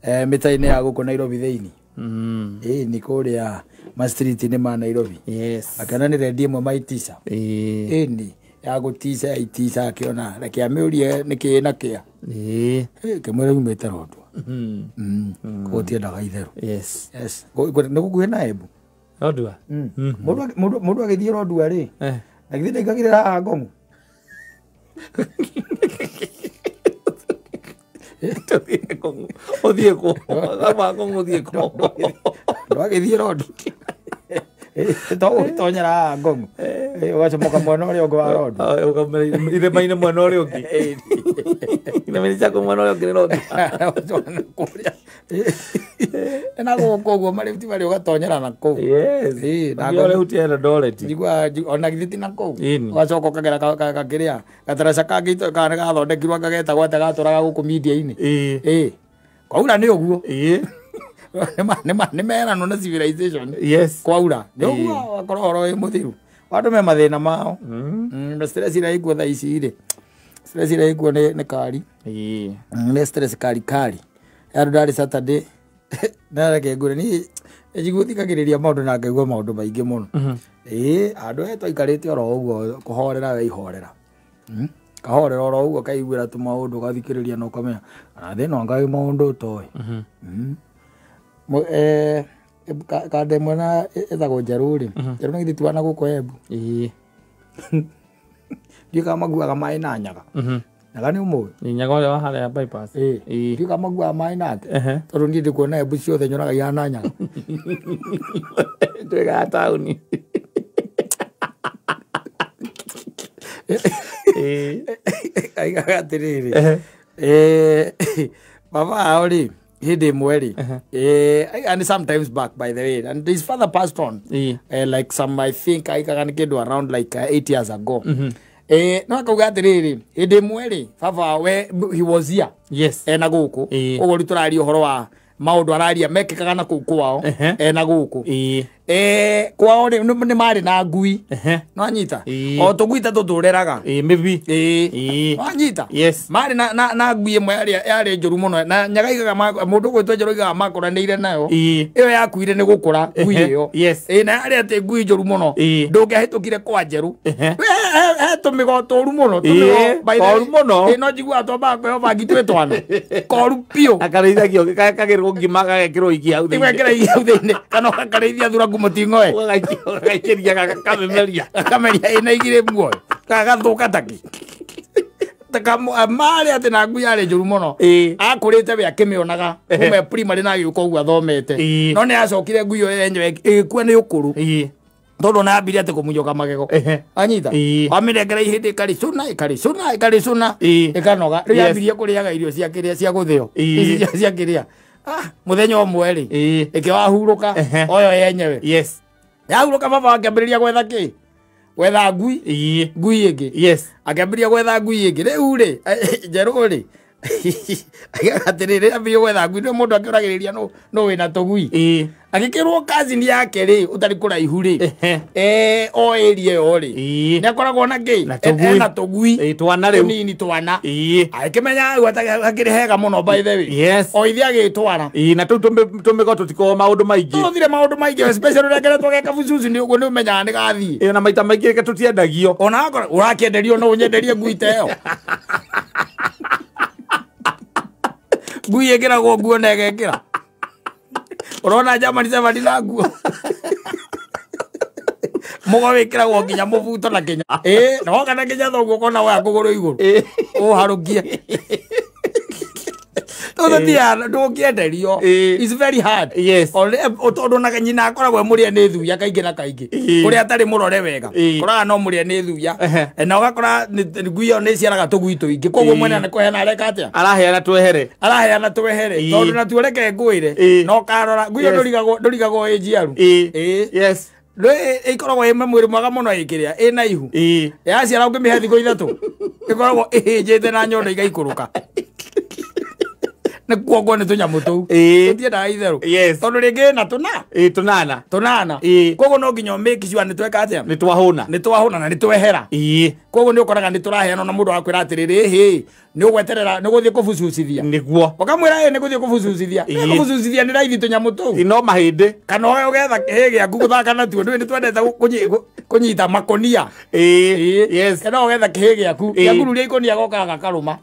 mĩta-inĩ ya gũkũ Nairobi thĩinĩ. Nĩ kũrĩa ma street-inĩ ma Nairobi. Yes. Akĩona nĩ redio ĩmwe maitica. Nĩ ya gũtica ya itica akĩona reke amĩũrie nĩkĩĩ na kĩa. Kĩmwĩra yumĩte Rondwa. Koguo tiendaga itherũ. Yes. Yes. Nĩ gũkuhĩ na Embu. Rondwa. Mũndũ agĩthiĩ Rondwa rĩ. Na githĩ ndaingagĩrĩra haha Ngong'u. Tũthiĩ Ngong'u. Ũthiĩ kũ? Haha Ngong'u ũthiĩ kũ? Ndwagĩthiĩ Rondwa. To ũgĩtonyera haha Ngong'u. Ũgacomoka mwena ũrĩa ũngĩ wa Rondwa. Irĩma-inĩ mwena ũrĩa ũngĩ. Irĩma-inĩ ciaku mwena ũrĩa ũngĩ nĩ Rondwa. Kũrĩa. Na gũkũ ũguo marĩhuti marĩa ũgatonyera na kũu. Yes. Na ũrĩhuti Eldoret. Njiguaga ona githĩ ti na kũu. Ũgacoka ũkagera gakĩrĩa gataraca kangĩ kana gathondekirwo gagetagwo atĩa gatũraga gũkũ media-inĩ. Kwaura nĩ ũguo. Nĩ meranwo na civilization. Yes. Kwaura nĩ ũguo wakorwo ũhoro wĩ mũthiru. Andũ me mathĩna mao. Na stress ĩrĩa ĩkuo thaa ici rĩ. Stress ĩrĩa ĩkuo nĩ kari. Nĩ stress kari kari. Andũ ndarĩ Saturday. Na reke ngwĩre niĩ njiguo thikagĩrĩria maũndũ na ngaigua maũndũ maingĩ mũno. Andũ aya twaikarĩte oro ũguo kũhorera we ihorera. Kahorera oro ũguo kaiguĩra tũmaũndũ ũgathikĩrĩria na ũkamenya ona thĩ ĩno anga ĩ maũndũ ũtoĩ. Kanda ĩmwe na ĩtagwo Njerũ rĩ. Njerũ na githĩ ti wa na gũkũ Embu. Ndiũĩ kana maguaga maĩ na nyaga. Nyaga nĩ ũmũĩ? Nyaga ũrĩa wa harĩa bypass. Ĩĩ. Ndiũĩ makuaga maĩ nake. Tondũ niĩ ndikuona Embu ciothe nyonaga ihana nyaga. Twĩgaga taũni. Aigaga atĩrĩrĩ. Baba ao rĩ, hĩndĩ ĩmwe rĩ, and sometimes back by the way, and his father passed on. Like some, I think aigaga nĩ kĩndũ around like 8 years ago. No akauga atĩrĩrĩ, hĩndĩ ĩmwe rĩ, baba we he was here. Yes. Ena gũkũ. Ũguo rĩu tũraria ũhoro wa maũndũ araria mekĩkaga na kũu kwao. Ena gũkũ. Kwao rĩ, nĩ marĩ na ngui. No anyita. O tũngui ta tũtũreraga. Maybe. No anyita. Yes. Marĩ na ngui ĩmwe yarĩ njũru mũno. Na nyaga igaga mũndũ ũgwĩtwo Njerũ aigaga makũranĩire nayo. Ĩyo yakuire nĩ gũkũra ngui ĩyo. Yes. Na yarĩ atĩ ngui njũru mũno. Ndũngĩahĩtũkire kwa Njerũ. He tũmĩgo tũru mũno. Koru mũno. No njiguaga twambaga kwĩho bangi twĩ twana. Koru biũ. Akarĩithagio gakagĩrwo ngima gagekĩrwo igi hau thĩinĩ. Igekĩra igi hau thĩinĩ. Kana ũgakarĩithia thuraku mũting'oe. Ũgagaikĩria gakamemeria. Gakameria ĩna igirĩ muoyo. Gagathũka takĩ. Marĩ atĩ na ngui yarĩ njũru mũno. Akũrĩte we akĩmĩonaga. Kuma primary na agĩũka ũguo athomete. No nĩ acokire ngui ĩyo yenyewe ĩgĩkua nĩ ũkũrũ. Tondũ na ambirie atĩ kũmunyũka magego. Anyita. Amĩnengera ihĩndĩ ĩkarĩ cũna ĩkarĩ cũna ĩkarĩ cũna. Ĩkanoga. Rĩu yambirie kũrĩaga irio cia kĩrĩa cia gũthĩo. Ici cia kĩrĩa. Mũthenya ũmwe rĩ, ĩkĩwahurũka oyo yenyewe. Yes. Yahurũka baba akĩambĩrĩria gwetha kĩ? Gwetha ngui. Ngui ĩngĩ. Yes. Akĩambĩrĩria gwetha ngui ĩngĩ. Rĩu rĩ, Njerũ rĩ, atĩrĩrĩ, ambĩrĩria gwetha ngui, nĩ mũndũ akĩũragĩrĩria no wĩna tũgui. Agĩkĩrwo cousin yake rĩ, ũtarĩ kũraihu rĩ, o area ĩyo rĩ, nĩ akoragwo na kĩ? Ena tũgui. Twana rĩu. Tũnini twana. Agĩkĩmenya hau hakĩrĩ hega mũno by the way. Yes. O ithe agĩtwara. Na tũu tũmĩgo tũtikoragwo maũndũ maingĩ. Tũthire maũndũ maingĩ, especially ũrĩa ngeretwo ge kabucucu nĩ ũguo nĩ ũmenyaga nĩ gathiĩ. Na maita maingĩ reke tũtiendagio. Ona akorwo ũrakĩenderio no ũnyenderie ngui ta ĩyo. Ngui ĩkĩragwo nguo na ĩgekĩra. Ũrona Germany Shepherd na nguo. Mũgo wĩkĩragwo nginya mũbuto na kĩnya. Na woka na kĩnya thoguo ũkona woya kũgũrũ igũrũ. Ũharũkie. Tondũ ti ndũngĩenderio. It's very hard. Yes. Tondũ na nyina akoragwo e mũrĩe nĩ thuya kaingĩ na kaingĩ. Kũrĩa atarĩ mũrore wega. Koraga no mũrĩe nĩ thuya. Na ũgakora ngui ĩyo nĩ ĩciaraga tũgui tũingĩ. Koguo mwene nĩ kũheana areka atĩa? Araheana twehere. Araheana twehere. Tondũ natuo reke ngwĩre. No karora ngui ĩyo ndũrigagwo ĩ njiaru. Yes. Ĩkoragwo ĩ mwĩrĩ mwega mũno ĩkĩrĩa ĩna ihu. Yaciara ũngĩmĩhe thikũ ithatũ ĩkoragwo ĩhĩnjĩte na nyondo igaikũrũka. Nĩ kuongwo nĩ tũnyamũ tũu. Tũtiendaga itherũ. Tondũ rĩngĩ ĩna tũna. Tũnana. Tũnana. Koguo no nginya ũmake sure nĩ tweka atĩa? Nĩ twahũna. Nĩ twahũna na nĩ twehera. Koguo nĩ ũkoraga nĩ tũraheana na mũndũ agakwĩra atĩrĩrĩ, hĩ, nĩ ũgweterera, nĩ ũgũthiĩ kũbucucithia. Nĩguo. Ũkamwĩra ĩ nĩ gũthiĩ kũbucucithia. Nĩ kũbucucithia nĩ raithi tũnyamũ tũu. No mahĩndĩ. Kana ũgetha kĩhĩ gĩaku gũthaka natuo. Ndũĩ nĩ twendete kũnyita makũnia. Yes. Kana ũgetha kĩhĩ gĩaku. Gĩakururia ikũnia gokaga gakarũma.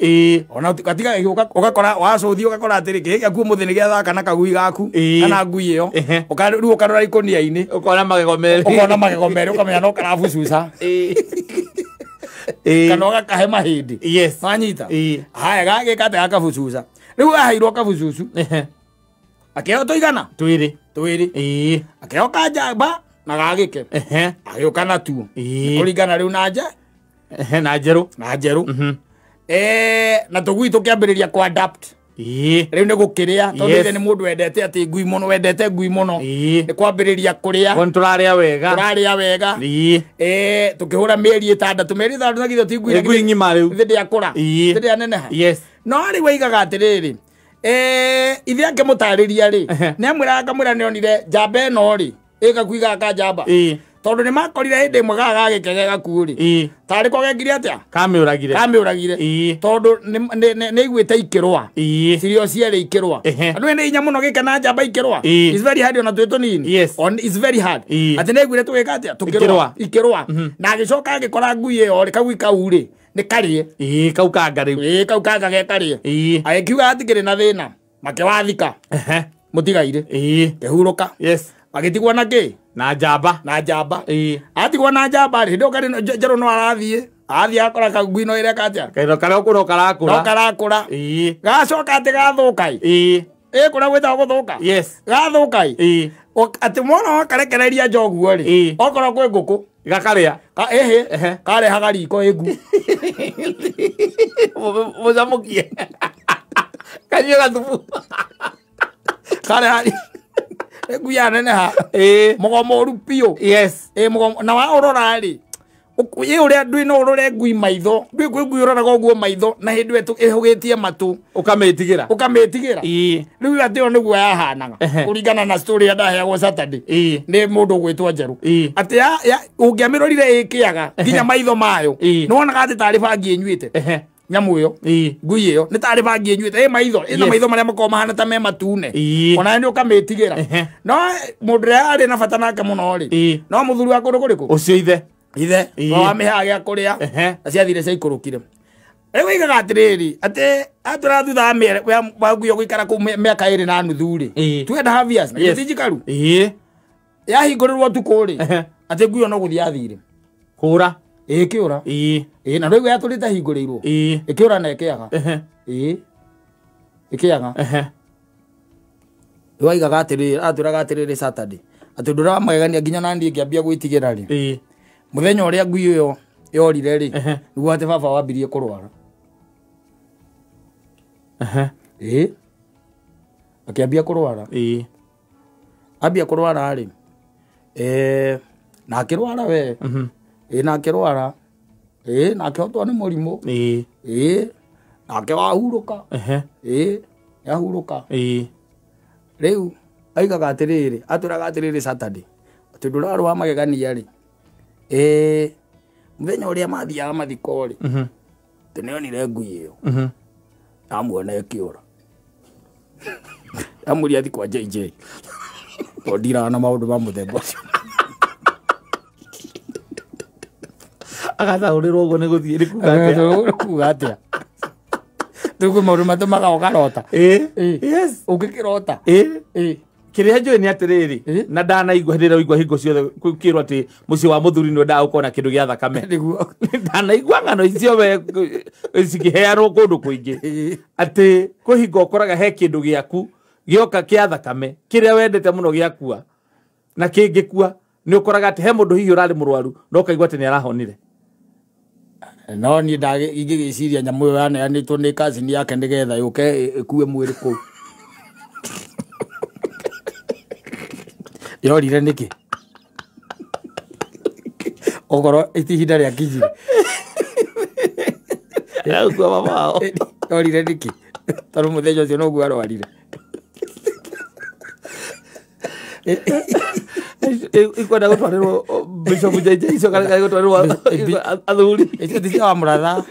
Ona gatiga ũgakora wacũthi ũgakora atĩrĩ kĩhĩ gĩaku ũmũthĩ nĩ gĩathaka na kagui gaku kana ngui ĩyo. Rĩu ũkarora ikũnia-inĩ. Ũkona magego merĩ. Ũkona magego merĩ ũkamenya no karabucuca. Kana ũgakahe mahĩndĩ. Yes. Wanyita. Haya gagĩka atĩa gakabucuca. Rĩu aheirwo kabucucu. Akĩheo tũigana? Twĩrĩ. Twĩrĩ. Akĩheo kanjamba na gagĩke. Agĩũka natuo. Kũringana rĩu na nja. Na njerũ. Na njerũ. Na tũgui tũkĩambĩrĩria kũ adapt. Rĩu nĩ gũkĩrĩa tondũ ithe nĩ mũndũ wendete atĩ ngui mũno, wendete ngui mũno. Nĩ kwambĩrĩria kũrĩa. Nĩ tũrarĩa wega. Tũrarĩa wega. Tũkĩhũra mĩeri ĩtandatũ, mĩeri ĩtandatũ na githĩ ti ngui. Ngui ng'ima rĩu. Ithe ndĩakũra. Ithe ndĩaneneha. Yes. No rĩu aigaga atĩrĩrĩ, ithe akĩmũtarĩria rĩ, nĩ amwĩraga akamwĩra nĩonire njamba ĩno rĩ, ĩgakui gaka njamba. Tondũ nĩ makorire hĩndĩ ĩmwe gaka gagĩkege gakuũ rĩ, tarĩ ko gekire atĩa? Kamĩũragire. Kamĩũragire. Tondũ nĩ aiguĩte ikĩrũa. Cirio cierĩ ikĩrũa. Andũ nĩ hinya mũno gĩke na njamba ikĩrũa. It's very hard ona twĩ tũnini. Yes. It's very hard. Atĩ nĩ aiguire tũgĩka atĩa? Tũkĩrũa. Ikĩrũa. Na agĩcoka agĩkora ngui ĩyo rĩ, kagui kau rĩ, nĩ karĩe. Kau kanga rĩu. Kau kanga ge karĩe. Agĩkiuga hatikĩrĩ na thĩna. Makĩwathika. Mũtigaire. Kĩhurũka. Yes. Agĩtigwo na kĩ? Na njamba. Na njamba. Atigwo na njamba rĩ, hĩndĩ ĩyo Njerũ no arathiĩ. Athiĩ akora kangui no ĩreka atĩa? Kairo karĩa no karakũra. No karakũra. Ĩĩ. Gacoka atĩ gathũka ĩ. Ĩĩ. Ĩ kũrĩa gwĩtagwo gũthũka. Yes. Gathũka ĩ. Ĩĩ. Atĩ mwana wakarekereria nja ũguo rĩ. Ĩĩ. Okorwo kwĩ ngũkũ. Gakarĩa. Ĩhĩ. Karehaga riko ĩ ngui. Mũcamũkie. Kanyue gathubu. Kareha ngui yaneneha. Ĩĩ. Mũgomo ũru biũ. Yes. Ĩ mũgomo na waũrora rĩ. Ĩ ũrĩa ndui no ũrore ngui maitho. Ndui kwĩ ngui ũroraga ũguo maitho na hĩndĩ ĩyo ĩhũgĩtie matũ. Ũkamĩtigĩra. Ũkamĩtigĩra. Ĩĩ. Rĩu atĩ ĩyo nĩguo yahanaga. Kũringana na story ĩrĩa ndaheagwo Saturday. Ĩĩ. Nĩ mũndũ ũgwĩtwo Njerũ. Ĩĩ. Atĩ ũngĩamĩrorire ĩkĩaga nginya maitho mayo. Ĩĩ. Nĩwonaga atĩ tarĩ bangi ĩnyuĩte. Nyamũ ĩyo. Ĩĩ. Ngui ĩyo nĩ tarĩ bangi ĩnyuĩte. Ĩ maitho. Ĩna maitho marĩa makoragwo mahana ta me matune. Ĩĩ. Ona nĩ ũkamĩtigĩra. No mũndũ ũrĩa arĩ na bata nake mũno rĩ. Ĩĩ. No mũthuri wa kũndũ kũrĩkũ? Ũcio ithe. Ithe. Wamĩheaga gĩa kũrĩa. Na ciathire ciaikũrũkire. Rĩu oigaga atĩrĩrĩ atĩ atũra thutha wa ngui ĩyo gũikara kũu mĩaka 2.5 rĩ. 2.5 years. Na ti njikaru. Ĩĩ. Yahingũrĩrwo ũtukũ rĩ. Atĩ ngui ĩyo no gũthiĩ yathire. Kũra. Ĩĩ kĩũra. Ĩĩ. Ĩĩ na rĩu yatũrĩte hingũrĩirwo. Ĩĩ. Ĩkĩũra na ĩkĩaga. Ĩĩ. Ĩkĩaga. Rĩu oigaga atĩrĩrĩ atwĩraga atĩrĩrĩ Saturday. Atĩ ũndũ ũrĩa wamagegania nginya naniĩ ngĩambia gwĩtigĩra rĩ. Ĩĩ. Mũthenya ũrĩa ngui ĩyo yorire rĩ, nĩguo atĩ baba wambirie kũrwara. Ĩĩ. Akĩambia kũrwara. Ĩĩ. Ambia kũrwara rĩ. Na akĩrwara we. Ĩĩ na akĩrwara. Ĩĩ na akĩhotwo nĩ mũrimũ. Ĩĩ. Ĩĩ. Nake wahurũka. Ĩĩ. Yahurũka. Ĩĩ. Rĩu aigaga atĩrĩrĩ, atwĩraga atĩrĩrĩ Saturday. Atĩ ũndũ ũrĩa warĩ wa magegania rĩ. Mũthenya ũrĩa mathiaga mathiko rĩ. Atĩ nĩonire ngui ĩyo. Amuona ĩkĩũra. Amũria athiĩ kwa JJ. Tondũ ndiraga na maũndũ ma mũthemba ũcio. Agataũrĩrwo ũguo nĩ gũthiĩ nĩ kuga atĩa? Nĩ kuga atĩa? Rĩu kwĩ maũndũ matũmaga ũkarota. Ĩĩ. Yes. Ũngĩkĩrota. Ĩĩ. Ĩĩ. Kĩrĩa njũĩ nĩ atĩrĩrĩ, na ndanaigua hĩndĩ ĩrĩa ũigua hingo ciothe kwĩrwo atĩ mũciĩ wa mũthuri nĩ wendaga gũkorwo na kĩndũ gĩa thakame. Nĩguo. Ndanaigua ng'ano icio we cikĩheanwo kũndũ kũingĩ. Atĩ kwĩ hingo ũkoraga he kĩndũ gĩaku gĩoka kĩa thakame kĩrĩa wendete mũno gĩakua na kĩngĩkua nĩ ũkoraga atĩ he mũndũ hihi ũrarĩ mũrwaru no ũkaigua atĩ nĩ arahonire. No niĩ ingĩgĩciria nyamũ ĩyo yaneanĩtwo nĩ cousin yake nĩgetha yũke ĩkue mwĩrĩ kũu. Yorire nĩkĩ? Okorwo ti ihinda rĩakinyire. Ĩrakua mama wao. Yorire nĩkĩ? Tondũ mũthenya ũcio noguo arwarire. Ikwenda gũtwarĩrwo Bishop JJ icio kana gũtwarĩrwo athuri. Icio ti cia wa mũratha.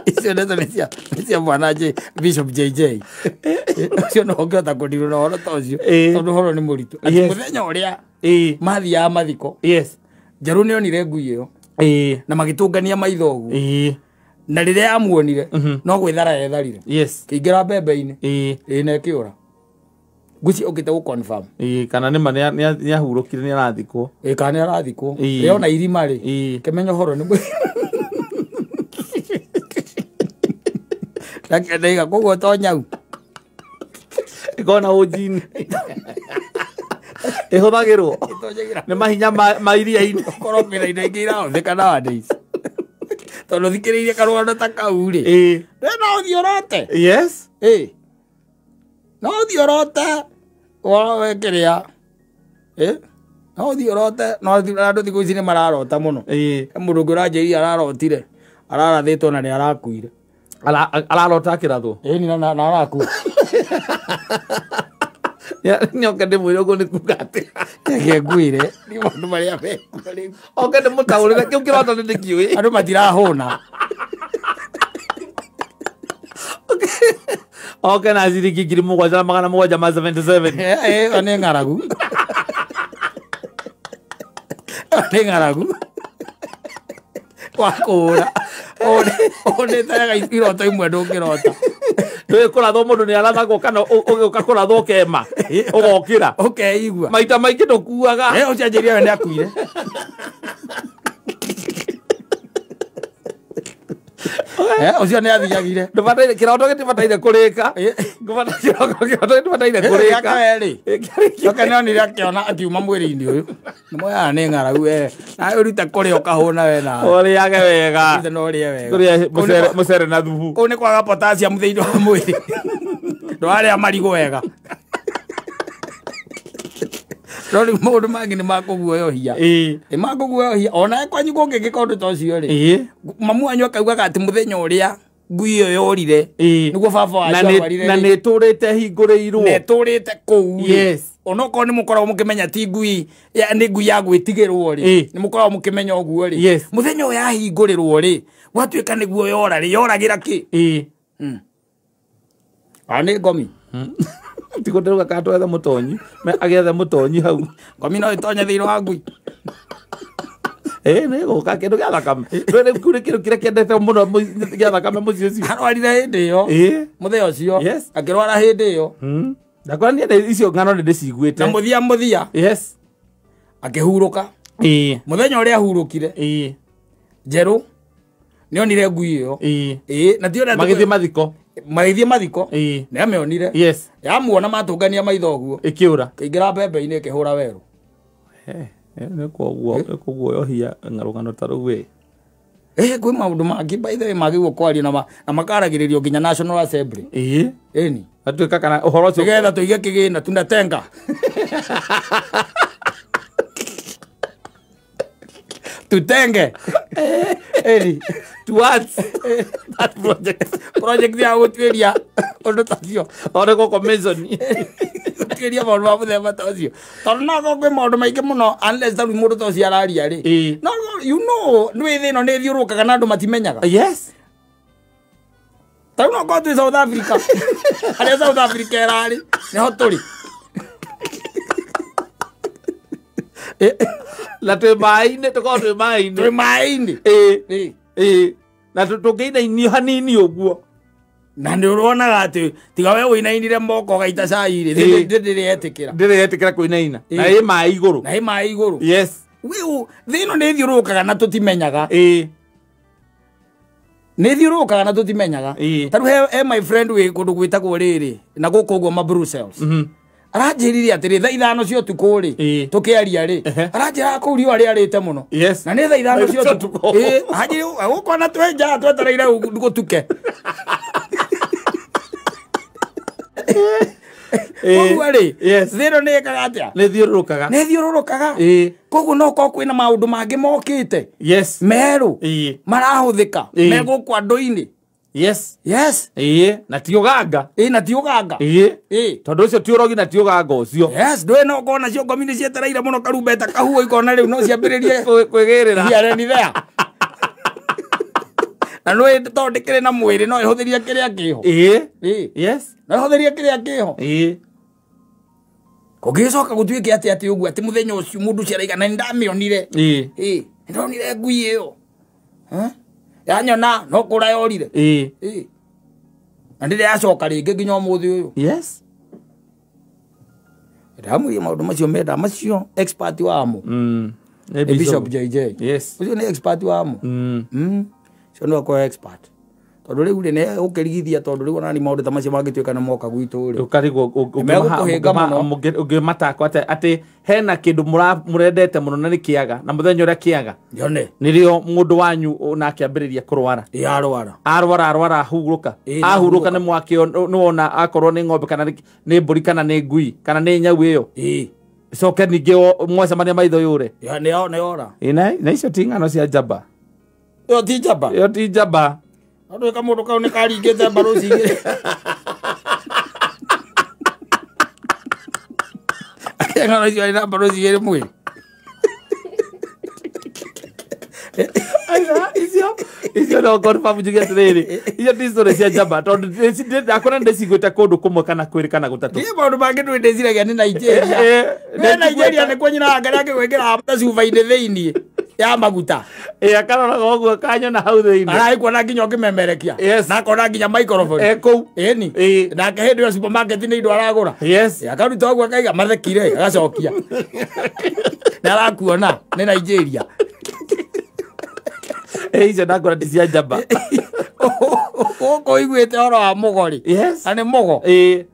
Icio ndeto nĩ cia mwana Bishop JJ. Ũcio no ũngĩhota kũndirwo na ũhoro ta ũcio. Tondũ ũhoro nĩ mũritũ. Atĩ mũthenya ũrĩa mathiaga mathiko. Yes. Njerũ nĩonire ngui ĩyo. Ĩĩ. Na magĩtũngania maitho ũguo. Ĩĩ. Na rĩrĩa yamuonire no gwĩthara yetharire. Yes. Kĩingĩra mbembe-inĩ. Ĩĩ. Ĩĩ na ĩkĩũra. Ngwĩciria ũkĩte gũ confirm. Ĩĩ kana nĩ ma nĩ ahurũkire nĩ arathikwo. Ĩĩ kana nĩ arathikwo. Rĩona irima rĩ. Ĩĩ. Kĩmenya ũhoro nĩ Ndaiga koguo to nyau. Ĩkona ũnjini. Ĩhũthagĩrwo. Nĩ mahinya ma iria-inĩ. Ũkorwo kwĩna indo ingĩ irahũthĩka nowadays. Tondũ thikĩrĩirie karũgano ta kau rĩ. Ĩĩ. We no ũthiĩ ũrote. Yes. Ĩĩ. No ũthiĩ ũrote. Woro kĩrĩa. Ĩĩ. No ũthiĩ ũrote. No andũ thikũ ici nĩ mararota mũno. Ĩĩ. He mũndũ ũngĩ ũranjĩrire ararotire. Ararathĩtwo na nĩ arakuire. Ararota akĩrathwo. Ĩĩ na arakua. Nyoka ndĩmwĩre ũguo nĩ kuga atĩa. Reke ngwĩre nĩ maũndũ marĩa mekuo rĩu. Oke ndĩmũtaũrĩre kĩu kĩroto nĩ ndĩkĩũĩ. Andũ matirahũna. Oke na ciringi 7,777. Ĩyo nĩ ng'aragu. Nĩ ng'aragu. Wa kũũra. Ũnĩtaraga iroto imwe ndũngĩrota. Ndũĩ kũrathwo mũndũ nĩ arathagwo kana ũgĩũka kũrathwo ũkema ũgokĩra. Ũkeigua. Maita maingĩ ndũkuaga. Ũcio anjĩrire we nĩ akuire. Ucio nĩ athiagire. Ndũbataire kĩroto gĩtibataire kũrĩka. Kĩroto gĩtibataire kũrĩka. Coka nĩonire akĩona akiuma mwĩrĩ-inĩ ũyũ. Nĩ moyaga nĩ ng'aragu we. Nawe ũrute kũrĩa ũkahũna we nawe. Ũrĩage wega. Ũrute no ũrĩe wega. Kũrĩa mũcere na thubu. Kũu nĩ kwaga potassium thĩinĩ wa mwĩrĩ. Ndwarĩa marigũ wega. No rĩu maũndũ mangĩ nĩ makũguoyohia. Nĩ makũguoyohia. Ona kwanyu kũngĩgĩka ũndũ ta ũcio rĩ. Mamu wanyu akaugaga atĩ mũthenya ũrĩa ngui ĩyo yorire nĩguo baba wanyu arwarire. Na nĩ ĩtũrĩte hingũrĩirwo. Na ĩtũrĩte kũu rĩ. Yes. Onokorwo nĩ mũkoragwo mũkĩmenya ti ngui nĩ ngui ya gwĩtigĩrwo rĩ. Nĩ mũkoragwo mũkĩmenya ũguo rĩ. Mũthenya ũyũ yahingũrĩrwo rĩ, gwatuĩka nĩguo yora rĩ, yoragĩra kĩ? Nĩ ngomi. Tiko ndĩrauga kana twethe mũtonyi, agĩethe mũtonyi hau. Ngomi no ĩtonye thĩinĩ wa ngui. Nĩ gũka kĩndũ gĩa thakame. Rĩu kĩu kĩndũ kĩrĩa kĩendete mũno gĩa thakame mũciĩ ũcio. Arwarire hĩndĩ ĩyo. Mũthenya ũcio. Akĩrwara hĩndĩ ĩyo. Ndakora niĩ icio ng'ano nĩ ndĩciguĩte. Na mũthia. Yes. Akĩhurũka. Mũthenya ũrĩa ahurũkire. Njerũ nĩonire ngui ĩyo. Na ti ũrĩa magĩthiĩ mathiko. Magĩthiĩ mathiko. Nĩ amĩonire. Yes. Yamuona matũngania maitho ũguo. Ĩkĩũra. Ĩkĩingĩra mbembe-inĩ ĩkĩhũra werũ. Nĩ kũguoyohia rũgano ta rũu ĩ. Kwĩ maũndũ mangĩ by the way magĩrĩirwo kwario na makaragĩrĩrio nginya National Assembly. Ĩni. Atuĩka kana ũhoro ũcio nĩgetha tũige kĩgĩna tunatenga. Tutenge. Ĩni. Towards that project. Project ya gũtuĩria ũndũ ta ũcio. Ona gũkũ mention. Gũtuĩria maũndũ ma mũthemba ta ũcio. Tondũ no korwo kwĩ maũndũ maingĩ mũno unless ta rĩu mũndũ ta ũcio araria rĩ. No you know nĩ thĩ ĩno nĩ ĩthiũrũrũkaga na andũ matimenyaga. Yes. Ta rĩu no korwo twĩ South Africa. Harĩa South Africa ĩrarĩ nĩho tũrĩ. Na twĩ maĩ-inĩ, tũkorwo twĩ maĩ-inĩ. Twĩ maĩ-inĩ. Na tũngĩinainio hanini ũguo. Na nĩ ũronaga atĩ tiga we ũinainire moko ũgaita cai rĩ, ndĩrĩ etĩkĩra. Ndĩrĩ etĩkĩra kũinaina. Na ĩ maĩ igũrũ. Na ĩ maĩ igũrũ. Yes. Thĩ ĩno nĩ ĩthiũrũrũkaga na tũtimenyaga. Nĩ ĩthiũrũrũkaga na tũtimenyaga. Ta rĩu he my friend wĩ kũndũ gwĩtagwo rĩrĩ na gũkũ ũguo ma Brussels. Aranjĩrire atĩrĩ thaa ithano cia ũtukũ rĩ, tũkĩaria rĩ, aranjĩra kũu riũa rĩarĩte mũno. Yes. Na nĩ thaa ithano cia ũtukũ. Aranjĩra gũkũ ona twĩ nja twetereire gũtuke. Koguo rĩ, thĩ ĩno nĩ ĩkaga atĩa? Nĩ ĩthiũrũrũkaga. Nĩ ĩthiũrũrũkaga. Koguo no korwo kwĩna maũndũ mangĩ mokĩte. Yes. Merũ. Marahũthĩka. Me gũkũ andũ-inĩ. Yes. Yes. Na ti ũganga. Na ti ũganga. Tondũ ũcio ti ũrogi na ti ũganga ũcio. Yes, ndũĩ no ũkorwo nacio ngomi nĩ cietereire mũno karumbeta kahuo ikona rĩu no ciambĩrĩrie kwĩgĩrĩra. Here and there. Na nĩ tondũ ndĩkĩrĩ na mwĩrĩ no ĩhũthĩrie kĩrĩa kĩho. Yes. No ĩhũthĩrie kĩrĩa kĩho. Kũngĩgĩcoka gũtuĩke atĩ atĩ ũguo atĩ mũthenya ũcio mũndũ ũcio araiga na nĩndamĩonire. Nĩndonire ngui ĩyo. Yanyona no kũra yorire. Na ndĩrĩ yacoka rĩngĩ nginya ũmũthĩ ũyũ. Yes. Ndamwĩrire maũndũ macio menda macio expert wamo. Nĩ Bishop JJ. Yes. Ũcio nĩ expert wamo. Ũcio nĩwe akoragwo expert. Tondũ rĩu rĩ nĩ ũkĩrigithia tondũ rĩu ona nĩ maũndũ ta macio mangĩtuĩka nĩ moka gwitũ rĩ. Ũkarigwo Nĩmegũkũhĩnga mũno. ũngĩmatakwo atĩ hena kĩndũ mũrendete mũno na nĩ kĩaga na mũthenya ũrĩa kĩaga. Yone. Nĩrĩo mũndũ wanyu nake ambĩrĩria kũrwara. Arwara. Arwara arwara ahurũka. Ahurũka nĩ mwakĩo nĩwona akorwo nĩ ng'ombe kana nĩ mbũri kana nĩ ngui kana nĩ nyau ĩyo. Coke ningĩ mwacemania maitho yũre. Nĩ yora. Na icio ti ng'ano cia njamba. Ĩyo ti njamba. Ĩyo ti njamba. Andũ ĩka mũndũ kau nĩ karingĩte mbaroci igĩrĩ. Ng'ano icio arĩ na mbaroci igĩrĩ mwĩrĩ. Aca, icio no confirm njuge atĩrĩrĩ, icio ti story cia njamba tondũ ndakora ndĩciguĩte kũndũ kũmwe kana kwĩrĩ kana gũtatũ. Niĩ maũndũ mangĩ ndũĩ ndĩciragia nĩ Nigeria. Nĩ Nigeria nĩkuo nyina wake akĩgwĩkĩra cuba-inĩ thĩiniĩ ya maguta. Akaroraga ũguo kanyona hau thĩinĩ. Aragĩkuona nginya ũkĩmemerekia. Yes. Na akona nginya microphone. Kũu. Ĩni. Nake hĩndĩ ĩyo supermarket nĩ indo aragũra. Yes. Akaruta ũguo akaiga mathekire agacokia. Nĩ arakuona nĩ Nigeria. Icio ndakora ti cia njamba. Gũkũ iguĩte ũhoro wa mũgori. Yes. Na nĩ mũgo. Ĩĩ.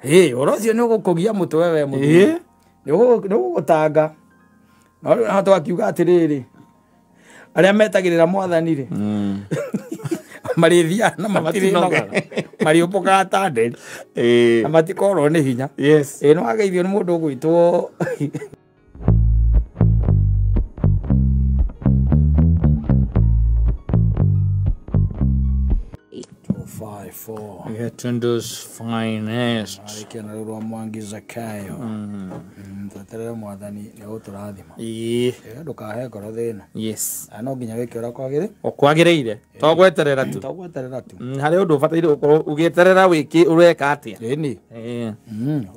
Ĩĩ, ũhoro ũcio nĩ ũgũkũgia mũtwe we mũthuri. Nĩ ũgũgũtanga. No rĩu naho twakiuga atĩrĩrĩ, arĩa metagĩrĩra mwathani rĩ, marĩthiaga na matirĩnogaga, marĩũmbũkaga ta nderi na matikorwo nĩ hinya. Yes. Ĩĩ, nĩ wageithio nĩ mũndũ ũgwĩtwo Get those finest. Arĩkia na rũrũ rwa Mwangi Zakayo. Tweterere mwathani nĩ egũtũrathima. Ĩĩ. Ndũkahe ngoro thĩna. Yes. Na no nginya wĩke ũrĩa kwagĩrĩire. O kwagĩrĩire. To gweterera tu. To gweterera tu. Harĩ ũndũ ũbataire gũkorwo ũgĩeterera wĩke ũreka atĩa. Ĩni. Ĩĩ.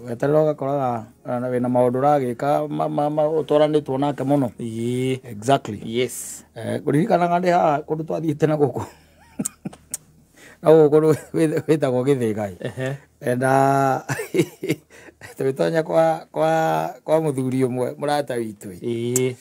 Weterera ũgakoraga wĩna maũndũ ũragĩka ũtwaranĩtwo nake mũno. Ĩĩ. Exactly. Yes. Kũririkanaga ndĩ haha kũndũ twathiĩte na gũkũ. Na gũkũ wĩtagwo Gĩthĩgai. Na tũgĩtonya kwa mũthuri ũmwe mũrata witũ. Ĩĩ.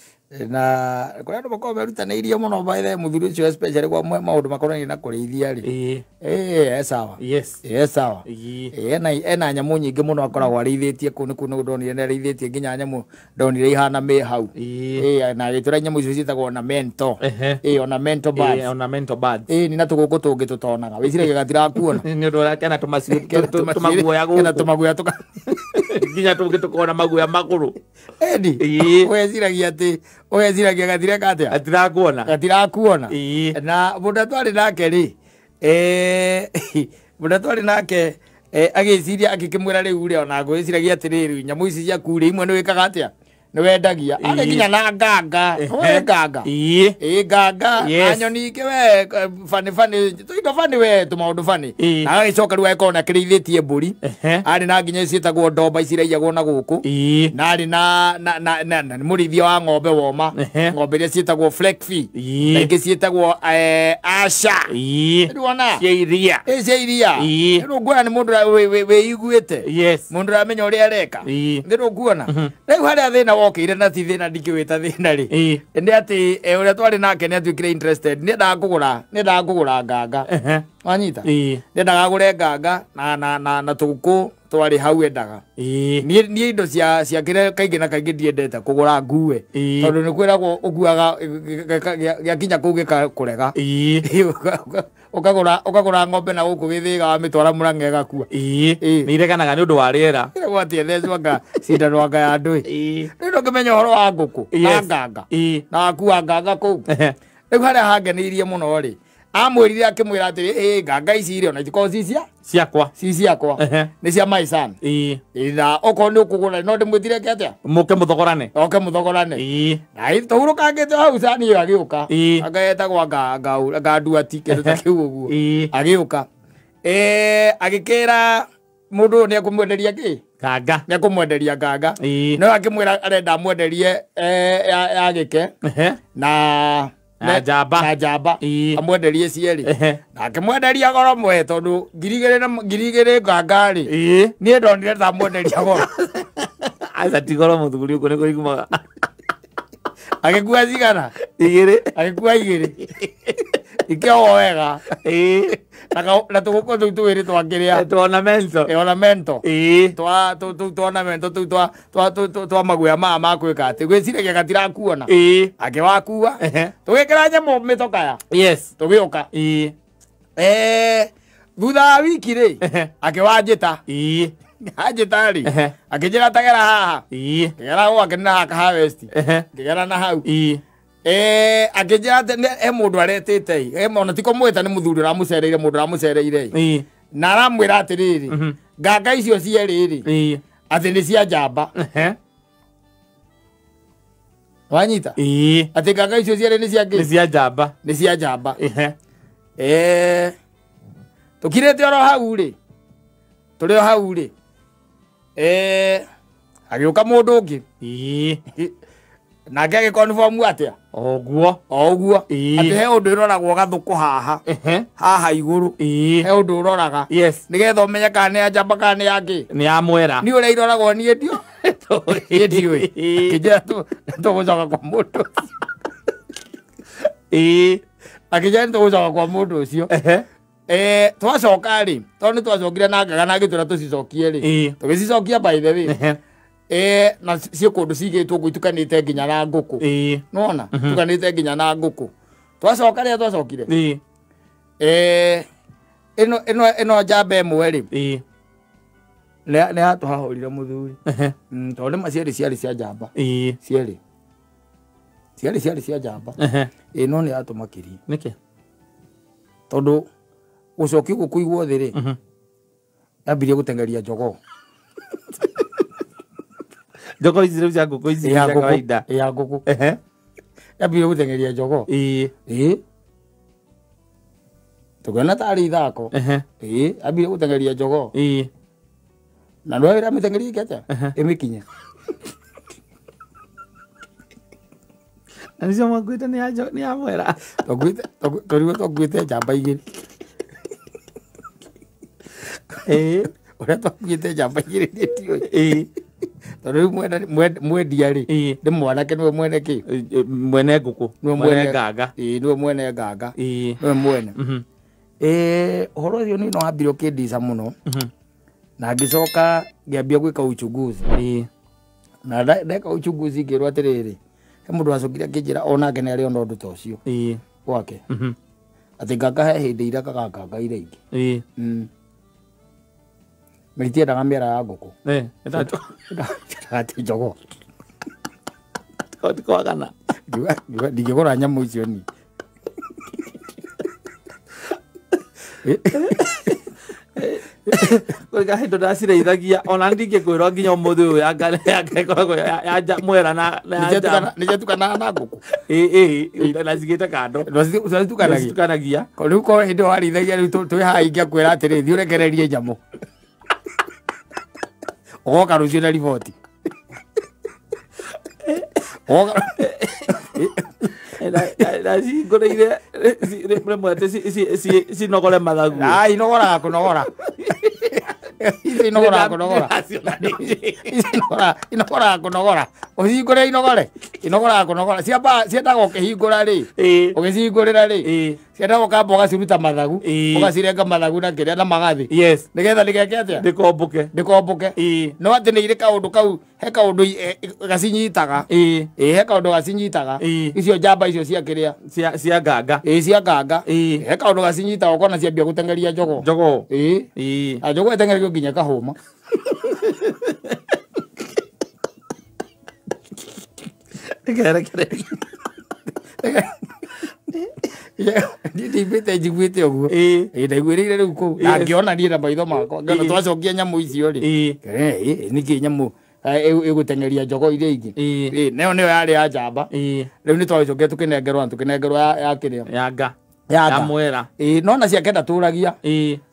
Na kũrĩ andũ makoragwo merutanĩirie mũno by the way, mũthuri ũcio especially kwa maũndũ makonainie na kũrĩithia rĩ. Ĩĩ. Ĩĩ, e sawa. Yes. Ĩĩ, e sawa. Ĩĩ. Ĩĩ, ena nyamũ nyingĩ mũno akoragwo arĩithĩtie kũu nĩkuo ndonire nĩ arĩithĩtie nginya nyamũ ndonire ihana mĩ hau. Ĩĩ. Ĩĩ, na agĩtwĩra nyamũ icio ciĩtagwo ornamental. Ĩĩ, ornamental birds. Ĩĩ, ornamental birds. Ĩĩ, nĩ na tũgũkũ tũngĩ tũtonaga. Wĩciragia gatirakuona. Nĩ ũndũ ũrĩa kena tũmaguoya gũkũ. Kena tũmaguoya tũka. Nginya tũngĩ tũkona maguoya magũrũ. Ĩni. Ĩĩ. Ũgeciragia atĩ ũgeciragia gatireka atĩa? Gatirakuona. Gatirakuona. Ĩĩ. Na mũndũ twarĩ nake rĩ, mũndũ twarĩ nake agĩciria akĩkĩmwĩra rĩu rĩ, ona ngwĩciragia atĩrĩrĩ, nyamũ ici ciaku rĩ, imwe nĩ wĩkaga atĩa? Nĩ wendagia. Arĩ nginya na nganga. We nganga. Ĩĩ. Ĩĩ, nganga. Na nyoni ingĩ we, bani bani, tũindo bani we, tũmaũndũ bani. Na agagĩcoka rĩu agĩkorwo nĩ akĩrĩithĩtie mbũri. Arĩ na nginya ciĩtagwo ndomba ici iraiyagwo na gũkũ. Na arĩ na nĩ mũrĩithia wa ng'ombe woma. Ng'ombe iria ciĩtagwo Fleckvieh. Na ingĩ ciĩtagwo Asha. Rĩu wona? Cia iria. Ĩĩ, cia iria. Rĩu nguona nĩ mũndũ wĩiguĩte. Yes. Mũndũ ũramenya ũrĩa areka. Rĩu nguona. Rĩu harĩa thĩna wokĩire na ti thĩna ndingĩwĩta thĩna rĩ, nĩ atĩ ũrĩa twarĩ nake nĩ atuĩkire interested, nĩendaga kũgũra nganga. Wanyita? Nĩendaga agũre nganga na tũgũkũ twarĩ hau endaga. Niĩ indo cia kĩrĩa kaingĩ na kaingĩ ndiendete kũgũra ngue, tondũ nĩ kwĩragwo ũkuaga gĩakinya kũu gĩkakũrega. Ũkagũra ng'ombe na gũkũ Gĩthĩga wamĩtwara Mũrang'a ĩgakua. Ĩĩ. Nĩ ireganaga nĩ ũndũ wa rĩera. Ĩragwo atĩ ethecwo anga cindano anga ya andũ ĩ. Rĩu ndũngĩmenya ũhoro wa ngũkũ na nganga. Na wakua nganga kũu. Rĩu harĩa hangeneirie mũno rĩ, amwĩrire akĩmwĩra atĩrĩ, ĩĩ nganga ici rĩ ona itikoragwo ci cia ciakwa. Ci ciakwa. Nĩ cia my son. Ĩĩ. Na okorwo nĩ ũkũgũra no ndĩmwĩtire ke atĩa? Mũke mũthogorane. Oke mũthogorane. Ĩĩ. Na tũhurũkangĩte hau cani ĩyo agĩũka. Ĩĩ. Anga etagwo anga nduati kĩndũ ta kĩu ũguo. Ĩĩ. Agĩũka. Agĩkĩra mũndũ ũyũ nĩ ekũmwenderia kĩ? Nganga. Nĩ ekũmwenderia nganga. Ĩĩ. No akĩmwĩra arenda amwenderie ya gĩke. Na njamba. Na njamba. Amwenderie cierĩ. Na akĩmwenderia goro mwe tondũ 2,000 na 2,000 nganga rĩ. Ĩĩ. Niĩ ndonire ta amwenderia goro. Aca ti goro mũthuri ũguo nĩ kũiguaga. Agĩkua cigana? 2. Agĩkua 2. Ikĩohwo wega. Ĩĩ. Na tũgũkũ tũu twĩrĩ twakĩrĩa. Twa ornamental. Ornamental. Ĩĩ. Twa tũu ornamental tũu twa maguoya maya ma gwĩka atĩ gwĩciragia gatirakuona. Ĩĩ. Akĩwakua. Tũgĩkĩra nyamũ mĩtokaya. Yes. Tũgĩũka. Ĩĩ. Thutha wa wiki rĩ, akĩwanjĩta. Ĩĩ. Anjĩta rĩ, akĩnjĩra tagera haha. Ĩĩ. Ngĩgera gwake nĩ haha Harvest. Ngĩgera na hau. Ĩĩ. Akĩnjĩra atĩ he mũndũ aretĩte ĩ, ona ti kũmwĩta nĩ mũthuri ũramũcereire, mũndũ ũramũcereire ĩ. Na aramwĩra atĩrĩrĩ, nganga icio cierĩ rĩ, atĩ nĩ cia njamba. Wanyita? Ĩĩ. Atĩ nganga icio cierĩ nĩ cia kĩ? Nĩ cia njamba. Nĩ cia njamba. Tũkirĩte oro hau rĩ, tũrĩ o hau rĩ, agĩũka mũndũ ũngĩ. Ĩĩ. Nake agĩconfirm atĩa? Oguo. O ũguo. Atĩ he ũndũ ĩroragwo gathũkũ haha. Haha igũrũ. Ĩĩ. He ũndũ ũroraga. Yes. Nĩgetha ũmenye kana nĩ ya njamba kana nĩ ya kĩ. Nĩ ya mwera. Niĩ ũrĩa iroragwo niĩ ndio. Niĩ ndiũĩ. Akĩnjĩra tũgũcoka kwa mũndũ ũcio. Ĩĩ. Akĩnjĩra nĩ tũgũcoka kwa mũndũ ũcio. Twacoka rĩ, tondũ nĩ twacokire na ngaga na agĩtwĩra tũcicokie rĩ. Tũgĩcicokia by the way. Na ciĩ kũndũ cigĩtwo ũguo itukanĩte nginya na ngũkũ. Nĩwona? Itukanĩte nginya na ngũkũ. Twacoka rĩrĩa twacokire. Ĩno njamba ĩmwe rĩ. Nĩ yatũhahũrire mũthuri. Tondũ nĩma cierĩ ciarĩ cia njamba. Cierĩ. Ciarĩ cia njamba. No nĩ yatũmakirie. Nĩkĩ? Tondũ gũcokia ũguo kũigwo thĩ rĩ, yambirie gũteng'eria jogoo. Jogoo ici rĩu cia ngũkũ ici cia kawaida. Ya ngũkũ. Yambirie gũteng'eria jogoo. Tũkĩona tarĩ ithako. Yambirie gũteng'eria jogoo. Na nĩwe ĩramĩteng'eria ĩke atĩa? Ĩmĩkinye. Na nĩcio mwakuĩte nĩ ya mwera. Tũrigwo twakuĩte njamba igĩrĩ. Ũrĩa twakuĩte njamba igĩrĩ niĩ ndiũĩ. Tondũ rĩu mwendia rĩ, nĩ mwanake nĩwe mwene kĩ? Mwene ngũkũ. Mwene nganga. Nĩwe mwene nganga. Nĩwe mwene. Ũhoro ũcio niĩ no wambire ũkĩndica mũno. Na ngĩcoka ngĩambia gwĩka uchunguzi. Na ndeka uchunguzi ngĩrwo atĩrĩrĩ, he mũndũ wacokire akĩnjĩra onake nĩ arĩ ona ũndũ ta ũcio gwake. Atĩ nganga he hĩndĩ irekaga nganga iria ingĩ. Na itiendaga mĩera ya ngũkũ. Endaga atĩ jogoo. Ti kwagana. Ndingĩgũra nyamũ icio niĩ. Kũrĩ hĩndĩ ndacirĩithagia ona ndingĩkwĩrwo nginya ũmũthĩ ũyũ yanga ĩkoragwo ya mwera na ya njamba. Nĩciatukanaga na ngũkũ? Ĩĩ, na cigĩte kando. Nĩcitukanagia? Rĩu korwo hĩndĩ ĩyo warĩithagia rĩu twĩ haha ingĩakwĩra atĩrĩ, thiĩ ũrekererie nyamũ. Ũgoka rũciũ na riboti. Ndacihingũrĩire rĩmwe atĩ cinogore mathagu. Inogoraga kũnogora. Icio inogoraga kũnogora. Inogoraga kũnogora. Ũcihingũre inogore. Inogoraga kũnogora. Ciendaga ũkĩhingũra rĩ, ũgĩcihingũrĩra rĩ, ciendaga ũkamba ũgaciruta mathagu, ũgacirenga mathagu na kĩrĩa na magathĩ. Nĩgetha ndĩgeke atĩa? Ndĩkombũke. Ndĩkombũke. No atĩ nĩ irĩ kaũndũ kau, he kaũndũ gacinyitaga. He kaũndũ gacinyitaga. Icio njamba icio cia kĩrĩa? Cia nganga. Cia nganga. He kaũndũ gacinyitaga ũkona ciambia gũteng'eria jogoo. Jogoo. Na jogoo ĩteng'erio nginya ĩkahũma. Ĩkerekereria. Niĩ ndĩiguĩte njiguĩte ũguo. Ndaiguĩrĩire rĩu kũu. Na ngĩona niĩ na maitho makwa. Ngĩona twacokia nyamũ icio rĩ. Nĩkĩ nyamũ ĩgũteng'eria jogoo iria ingĩ. Nayo nĩyo yarĩ ya njamba. Rĩu nĩ twagĩcokire tũkĩnengerwo na tũkĩnengerwo ya kĩrĩa? Ya nga. Ya mwera. No na ciake ndatũragia.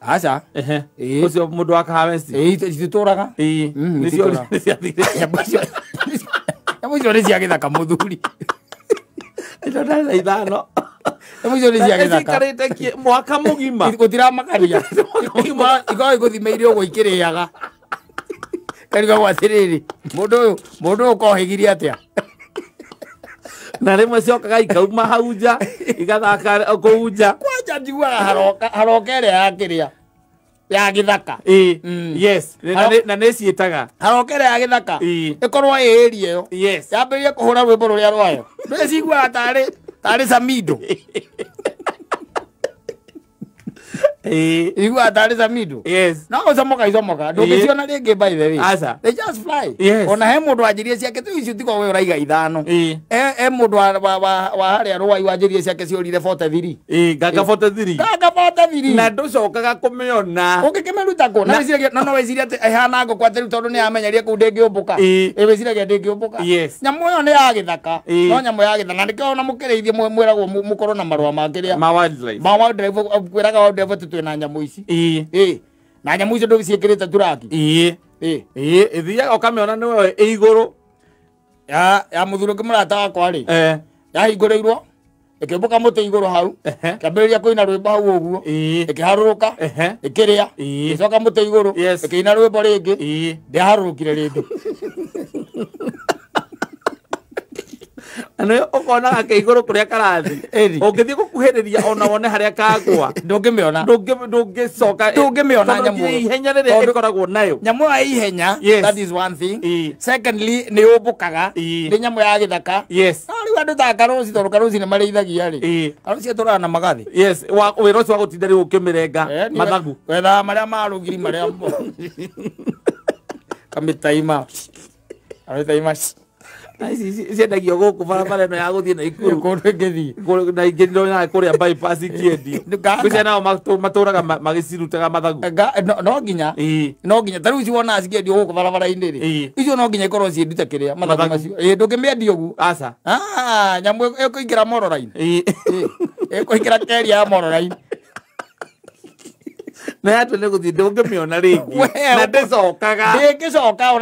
Aca. Ũcio mũndũ wa Kahawa West. Ititũraga. Nĩcio nĩciathire. Nyamũ icio nĩ cia gĩthaka mũthuri. Icio ndarĩ na ithano. Nyamũ icio nĩ cia gĩthaka. Cikarĩte mwaka mũgima. Gũtiramakania. Ikoragwo igũthimĩire ũguo ikĩrĩaga. Karigagwo atĩrĩrĩ, mũndũ ũyũ kohĩgirie atĩa? Na rĩmwe ciokaga ikauma hau nja, igathaka kũu nja. Kwanja njiguaga haroka ĩrĩa ya kĩrĩa? Ya gĩthaka. Yes. Na nĩ ciĩtaga. Haroka ĩrĩa ya gĩthaka. Ĩkorwo ĩ area ĩyo. Yambĩrĩrie kũhũra rwĩmbo rũrĩa rwayo. Ndĩciguaga tarĩ Samido. Iguaga tarĩ Samido. No gũcomoka icomoka. Ndũngĩciona rĩngĩ by the way. Aca. They just fly. Ona he mũndũ wanjirie ciake tu icio tigo we ũraiga ithano. He mũndũ wa harĩa Rũai wanjirie ciake ciorire 43. Nganga 43. Nganga 43. Na ndũcokaga kũmĩona. Ũngĩkĩmĩruta kũ? Na wĩciragia no wĩcirie atĩ ĩhana ngũkũ atĩ rĩu tondũ nĩ yamenyeria kũu ndĩngĩũmbũka. Wĩciragia ndĩngĩũmbũka. Nyamũ ĩyo nĩ ya gĩthaka. No nyamũ ya gĩthaka. Na nĩkĩo ona mũkĩrĩithie mwĩragwo mũkorwo na marũa ma kĩrĩa. Ma wildlife. Ma wildlife kwĩraga wildlife atĩ twĩna nyamũ ici. Na nyamũ icio ndũciĩkĩrĩte turaki. Ĩthiaga ũkamĩona nĩwe ĩ igũrũ. Ya mũthuri ũngĩ mũrata wakwa rĩ, yahingũrĩirwo ĩkĩũmbũka mũtĩ igũrũ hau, ĩkĩambĩrĩria kũina rwĩmbo hau ũguo, ĩkĩharũrũka, ĩkĩrĩa, ĩgĩcoka mũtĩ igũrũ, ĩkĩina rwĩmbo rĩngĩ, ndĩaharũrũkire rĩngĩ. Na nĩ ũkonaga kĩigũrũ kũrĩa karathi. Ũngĩthiĩ gũkuhĩrĩria ona wone harĩa kagwa. Ndũngĩmĩona. Ndũngĩcoka. Ndũngĩmĩona nyamũ. Ihenya rĩrĩa ĩkoragwo nayo. Nyamũ ya ihenya. That is one thing. Secondly, nĩ ũmbũkaga. Nĩ nyamũ ya gĩthaka. Yes. No rĩu andũ ta Karũci tondũ Karũci nĩ marĩithagia rĩ. Karũci atũraga na magathĩ. Yes, wĩra ũcio wa gũtinda rĩu ũkĩmĩrenga mathagu. Wethaga marĩa ma rũgiri marĩa kamĩtaima. Kamĩtaima. Na ici ciendagio gũkũ barabara ĩno ya gũthiĩ Naikuru. Kũndũ ĩngĩthiĩ. Na ingĩ ndonaga kũrĩa bypass ikĩendio. Gwĩciria nao matũraga magĩcirutaga mathagu. No nginya. No nginya. Ta rĩu ici wonaga cikĩendio gũkũ barabara-inĩ rĩ. Icio no nginya ikorwo ciĩndute kĩrĩa mathagu macio. Ndũngĩmĩendia ũguo. Aca. Nyamũ ĩkũingĩra morora-inĩ. Ĩkũingĩra keria ya morora-inĩ. Na yatua nĩ gũthiĩ ndũngĩmĩona rĩngĩ. Na ndĩcokaga. Ndĩngĩcoka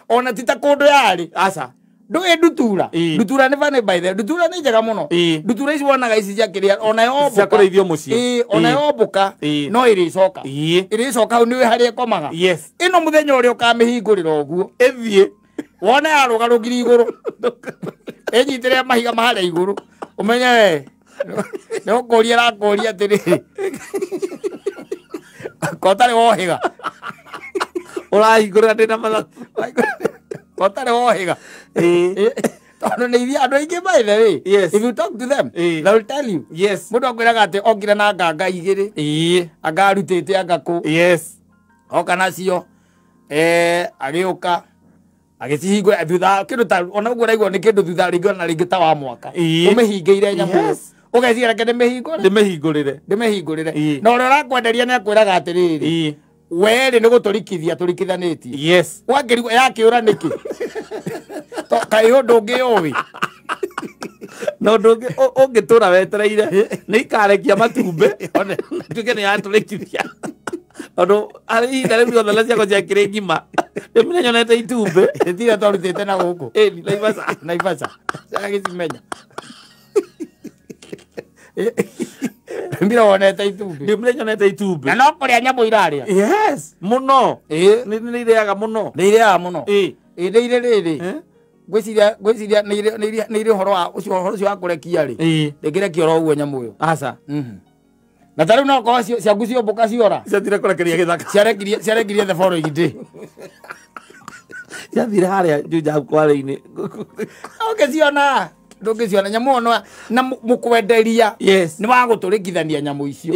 ona ti ta kũndũ yarĩ. Aca. Ndũĩ ndutura. Ndutura nĩ funny by the way. Ndutura nĩ njega mũno. Ndutura ici wonaga ici cia kĩrĩa ona yombũka. Cia kũrĩithio mũciĩ. Ona yombũka no ĩrĩcoka. Ĩrĩcoka hau nĩũĩ harĩa ĩkomaga. Yes. Ĩno mũthenya ũrĩa ũkamĩhingũrĩra ũguo. Ĩthiĩ. Wone yarũga rũgiri igũrũ. Ĩnyitĩrĩre mahiga ma harĩa igũrũ. Ũmenye we. Nĩ ũkũria ĩrakũria atĩrĩrĩ. Kotarĩ wohĩga. Ũrahingũrĩra ndĩna mathagu. Kotarĩ wohĩga. Tondũ nĩ iria andũ aingĩ by the way. Yes. If you talk to them, they will tell you. Yes. Mũndũ akwĩraga atĩ okire na nganga igĩrĩ. Anga arutĩte anga kũ. Yes. Oka nacio. Agĩũka. Agĩcihingũra thutha kĩndũ ta ona ũguo ũraigua nĩ kĩndũ thutha rĩngĩ ona rĩngĩ ta wa mwaka. Ũmĩhingĩire nyamũ. Ũgeciria reke ndĩmĩhingũre. Ndĩmĩhingũrĩre. Ndĩmĩhingũrĩre. Na ũrĩa ũrakwenderia nĩ akwĩraga atĩrĩrĩ. Werĩ nĩ gũtũrikithia tũrikithanĩtie. Yes. Wakĩrigwo yakĩũra nĩkĩ? Kaĩ ũndũ ũngĩ ũĩ? Na ũndũ ũngĩ ũngĩtũra wetereire nĩ ikarekia matumbĩ tuge nĩ yatũrĩkithia. Tondũ harĩ ihinda rĩu rĩothe na ciakwa ciakĩrĩ ng'ima ndĩmire nyonete itumbĩ. Tiga twarutĩte na gũkũ. Ĩni Naivasha. Naivasha. Agĩcimenya. Ndĩmire wonete itumbĩ. Ndĩmire nyonete itumbĩ. Na no kũrĩa nyamũ irarĩa. Yes, mũno. Nĩ irĩaga mũno. Nĩ irĩaga mũno. Nĩ irĩ rĩrĩ. Ngwĩciria nĩ irĩ ũhoro wa ũcio ũhoro ũcio wa kũrekia rĩ. Ndĩngĩrekia oro ũguo nyamũ ĩyo. Aca. Na ta rĩu no korwo ciaku ciombũka ciora. Ciathire kũrekeria gĩthaka. Ciarekirie the following day. Ciathire harĩa Juja kware-inĩ. Ũngĩciona. Ndũngĩciona nyamũ ĩno na mũkwenderia. Yes. Nĩ wa gũtũrĩkithania nyamũ icio.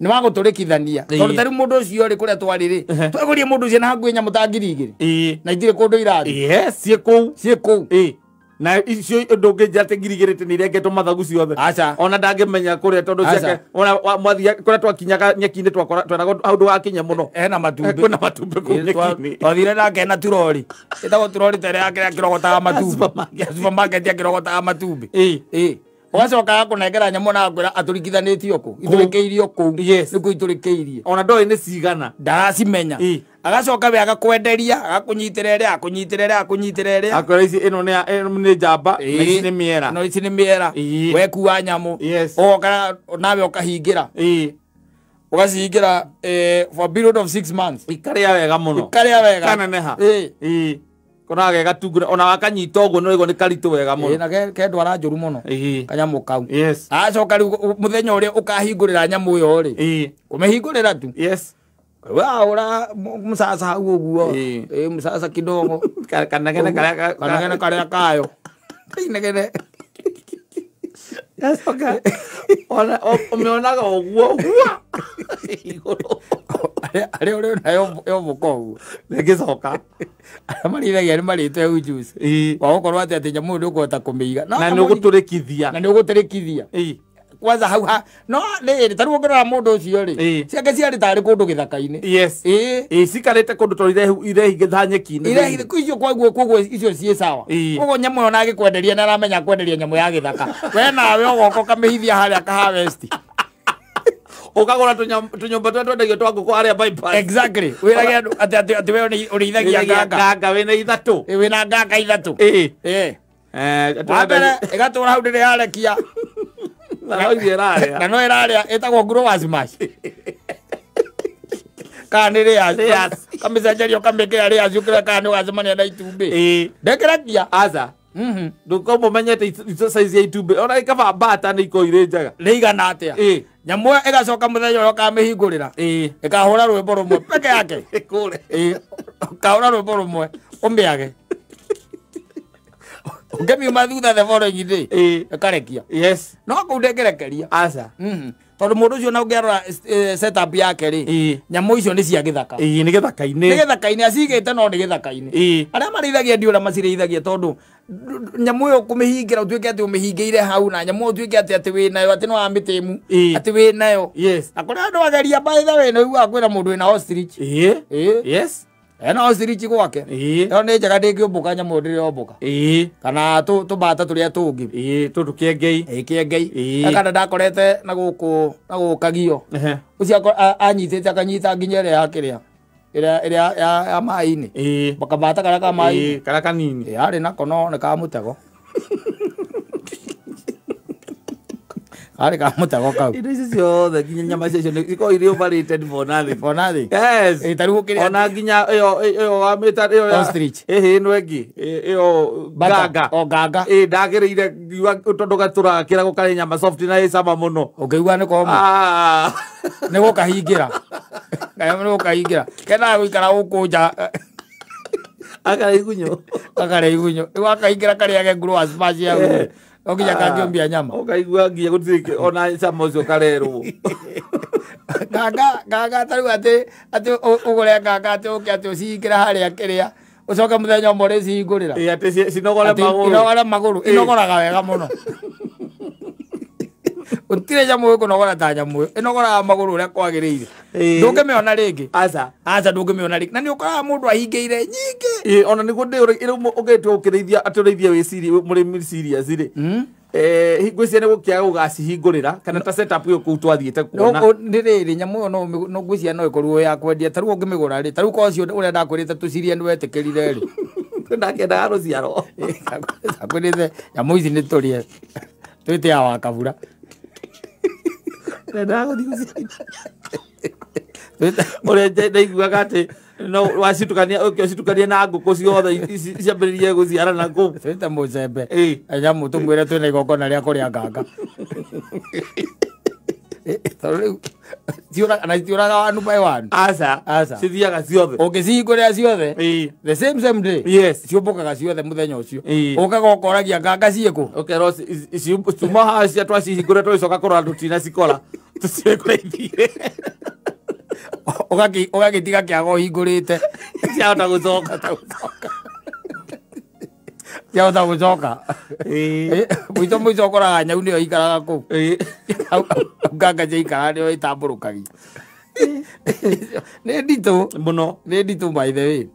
Nĩ wa gũtũrĩkithania. Tondũ ta rĩu mũndũ ũcio rĩ kũrĩa twarĩ rĩ. Twagũrire mũndũ ũcio na hakuhĩ nyamũ ta 2,000. Na itirĩ kũndũ irathiĩ. Yes, ciĩ kũu. Ciĩ kũu. Na icio ndũngĩnjĩra atĩ 2,000 atĩ nĩ irengetwo mathagu ciothe. Aca. Ona ndangĩmenya kũrĩa tondũ ciake ona mwathiĩ kũrĩa twakinyaga nyeki-inĩ twakora tweragwo hau ndũgakinye mũno. Hena matumbĩ. Kwĩna matumbĩ kũu nyeki-inĩ. Twathire nake na turori. Ĩtagwo turori ta ĩrĩa yake akĩrogotaga matumbĩ. Supermarket akĩrogotaga matumbĩ. Ũgacoka agakũnengera nyamũ na agakwĩra atũrikithanĩtio kũ. Itũrĩkĩirio kũu. Yes. Nĩkuo itũrĩkĩirie. Ona ndoĩ nĩ cigana. Ndaracimenya. Agacoka we agakwenderia, agakũnyitĩra ĩrĩa, akũnyitĩra ĩrĩa, akũnyitĩra ĩrĩa. Akwĩra ici ĩno nĩ njamba, na ici nĩ mĩera. No ici nĩ mĩera. Wekua nyamũ. Yes. Ũgoka nawe ũkahingĩra. Ũgacihingĩra for a period of 6 months. Ikarĩa wega mũno. Ikarĩa wega. Kaneneha. Kona ge gatungura ona wakanyita ũguo nĩ ũraigua nĩ karitũ wega mũno. Na ke ndwara njũru mũno. Kanyamũ kau. Yes. Acoka rĩu mũthenya ũrĩa ũkahingũrĩra nyamũ ĩyo rĩ. Kũmĩhingũrĩra tu. Yes. Waũra mũcaca hau ũguo. Mũcaca kidogo. Kanegene karĩa kanegene karĩa kayo. Inegene. Yacoka. Ona ũmĩonaga ũguo. Igũrũ. Arĩa ũrĩona yombũka ũguo. Ndĩngĩcoka. Arĩa marĩithagia nĩ marĩte ujuzi. Wa gũkorwo atĩ nyamũ ĩyo ndũkũhota kũmĩiga. Na nĩ ũgũtũrĩkithia. Na nĩ ũgũtũrĩkithia. Kwanza hau ha no rĩrĩ ta rĩu ũngĩrora mũndũ ũcio rĩ. Ciake ciarĩ tarĩ kũndũ gĩthaka-inĩ. Yes. Cikarĩte kũndũ tondũ irehingĩta nyeki-inĩ. Irehingĩte icio koguo icio ciĩ sawa. Koguo nyamũ ĩyo ona agĩkwenderia nĩ aramenya kwenderia nyamũ ya gĩthaka. We nawe ũgoka ũkamĩhithia harĩa ka harvest. Ũkagũra tũnyũmba tũrĩa twendagio twa ngũkũ harĩa bypass. Exactly. Wĩrage andũ atĩ we ũrĩithagia nganga. Nganga wĩna ithatũ. Wĩna nganga ithatũ. Wa mbere ĩgatũra hau ndĩrĩ yarekia. Na no ĩrarĩa. Na no ĩrarĩa ĩtagwo growers mash. Kana nĩ rĩas. Kamĩcenjeria ũkamĩkĩra rĩas ũkĩra kana nĩ ũgacemania na itumbĩ. Ndĩkĩrekia. Aca. Ndũkorwo ũmenyete size ya itumbĩ ona ikaba mbata nĩ ikorwo irĩ njega. Nĩ igana atĩa? Nyamũ ĩyo ĩgacoka mũthenya ũrĩa ũkamĩhingũrĩra. Ĩkahũra rwĩmbo rũmwe peke yake. Ĩkũre. Ũkahũra rwĩmbo rũmwe ũmĩage. Ũngĩmiuma thutha the following day. Ĩkarekia. Yes. No kũu ndĩngĩrekeria. Aca. Tondũ mũndũ ũcio na ũngĩarora setup yake rĩ, nyamũ icio nĩ cia gĩthaka. Nĩ gĩthaka-inĩ. Nĩ gĩthaka-inĩ acigĩte no nĩ gĩthaka-inĩ. Arĩa marĩithagia ndiũ ũrĩa macirĩithagia tondũ nyamũ ĩyo kũmĩhingĩra ũtuĩke atĩ ũmĩhingĩire hau na nyamũ ĩyo ũtuĩke atĩ wĩ nayo atĩ no wamĩtĩmu atĩ wĩ nayo. Yes. Na kũrĩ andũ ageria by the way nĩ ũiguaga kwĩna mũndũ wĩna ostrich. Yes. Ena ostrich gwake. Ĩyo nĩ njega ndĩngĩũmbũka nyamũ ndĩrombũka. Kana tũmbata tũrĩa tũngĩ. Tũtũ kĩengei. Kĩengei. Kana ndakorete na gũkũ na gũkagio. Ũcio anyitĩte akanyita nginya ĩrĩa ya kĩrĩa. Ĩrĩa ya maĩ-inĩ. Kabata karĩa ka maĩ-inĩ. Karĩa kanini. Yarĩ nako no nĩ ka mũtego. Arĩ ka mũtego kau. Indo ici ciothe nginya nyama icio nĩ ikoragwo irĩ overrated for nothing. For nothing. Yes. Ta rĩu ũkĩrĩa ona nginya ĩyo wamĩta ĩyo ya ostrich. Ĩno ĩngĩ ĩyo nganga. O nganga. Ndagĩrĩire ngiuga tondũ gatũraga kĩrago karĩ nyama soft na ĩ cama mũno. Ũkĩigua nĩ koma. Nĩ gũkahingĩra. Nĩ gũkahingĩra. Kenaga gũikara gũkũ nja. Akarĩa igunyũ. Akarĩa igunyũ. Rĩu akahingĩra karĩage ngũrũ smash ya no nginya kangĩũmbia nyama. Ũkaigua nginya gũtirĩ ona cama ũcio karerwo. Nganga nganga ta rĩu atĩ ũgũre nganga atĩ ũke atĩ ũcihingĩre harĩa kĩrĩa ũcoke mũthenya ũmwe ũrĩcihingũrĩra. Atĩ cinogore magũrũ. Inogore magũrũ. Inogoraga wega mũno. Gũtirĩ nyamũ ĩkũnogora ta nyamũ ĩyo. Ĩnogoraga magũrũ ũrĩa kwagĩrĩire. Ndũngĩmĩona rĩngĩ. Aca. Aca ndũngĩmĩona rĩngĩ. Na nĩ ũkoraga mũndũ ahingĩire nyingĩ. Ona nĩguo rĩu ũngĩtua ũkĩrĩithia atĩ ũrĩithie wĩ mũrĩmi serious rĩ. Ngwĩciria nĩ gũkĩaga gũgacihingũrĩra kana ta setup ĩyo kũu twathiĩte kuona. Nĩ rĩrĩ nyamũ ĩyo no ngwĩciria no ĩkorwo ya kwendia. Ta rĩu ũngĩmĩgũra rĩ, ta rĩu korwo ũcio ũrĩa ndakwĩrĩte tũcirie nĩ wetĩkĩrire rĩ. Ndakendaga rũciaro. Ndakwĩrĩte nyamũ ici nĩ tũrĩe. Twĩte ya wa kabura. Ndendaga gũthiĩ gũciarithania. Ũrĩa ndaiguaga atĩ no wacitukania ũke ũcitukanie na ngũkũ ciothe ciambĩrĩrie gũciarana kũu. Twĩte mũcembe. Nyamũ tũmwĩre twĩna igongona rĩa kũrĩa nganga. Tondũ rĩu na citiũraga one by one. Aca. Aca. Cithiaga ciothe. Ũngĩcihingũrĩra ciothe. The same day. Yes. Ciũmbũkaga ciothe mũthenya ũcio. Ũkaga ũkoragia nganga ciĩkũ. Ũkerwo ciuma haha cia twacihingũrĩra tũgĩcoka kũrora tũtinacikora. Tũtiũĩ kũrĩa ithire. Ũgagĩtiga kĩaga ũhingũrĩte. Ciahota gũcoka. Ciahota gũcoka. Mũico mũico ũkoraga nyau nĩyo ĩikaraga kũu. Nganga ciaikara nĩyo ĩtambũrũkagia. Nĩ nditũ mũno. Nĩ nditũ by the way.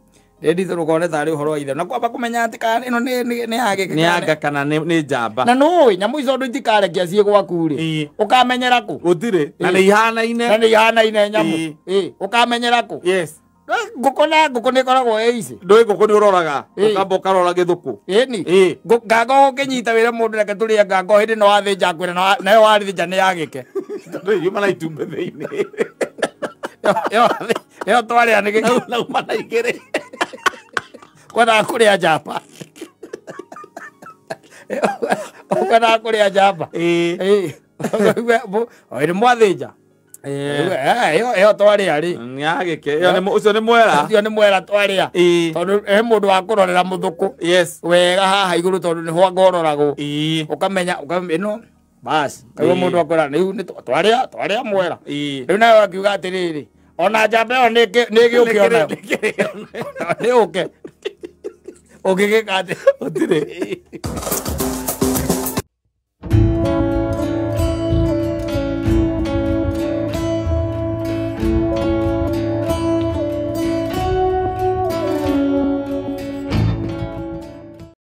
Nĩ nditũ ndũkone tarĩ ũhoro wa itherũ. Na kwamba kũmenya atĩ kana ĩno nĩ ya gĩkĩ. Nĩ ya nga kana nĩ njamba. Na nũĩ nyamũ icio ũndũ itikarekia ciĩ gwaku rĩ. Ũkamenyera kũ? Gũtirĩ. Na nĩ ihanaine. Na nĩ ihanaine nyamũ. Ũkamenyera kũ? Yes. Ngũkũ na ngũkũ nĩ ĩkoragwo ĩ ici. Ndũĩ ngũkũ nĩ ũroraga. Ũkamba ũkarora gĩthũkũ. Ĩni. Nganga ũngĩnyita wĩre mũndũ reke tũrĩe nganga hĩndĩ ĩno wathĩnja ngwĩre nayo warĩthĩnja nĩ ya gĩke. Tondũ yuma na itumbĩ thĩinĩ. Ĩyo twarĩa nĩ gĩke. Na uma na igĩrĩ. Kwendaga kũrĩa njamba. Kwendaga kũrĩa njamba. Nĩ mwathĩnja. Ĩyo twarĩa rĩ. Nĩ ya gĩke. Ũcio nĩ mwera. Ũcio nĩ mwera twarĩa. Tondũ he mũndũ wa kũrorera mũthũkũ. Yes. Wega haha igũrũ tondũ nĩho angororagwo. Ũkamenya ĩno bas. Kaigua mũndũ akwĩra rĩu nĩ twarĩa mwera. Rĩu nawe akiuga atĩrĩrĩ ona njamba ĩyo nĩ ĩgĩũke onayo. Nĩ ũke. Ũngĩgĩka atĩa? Gũtirĩ.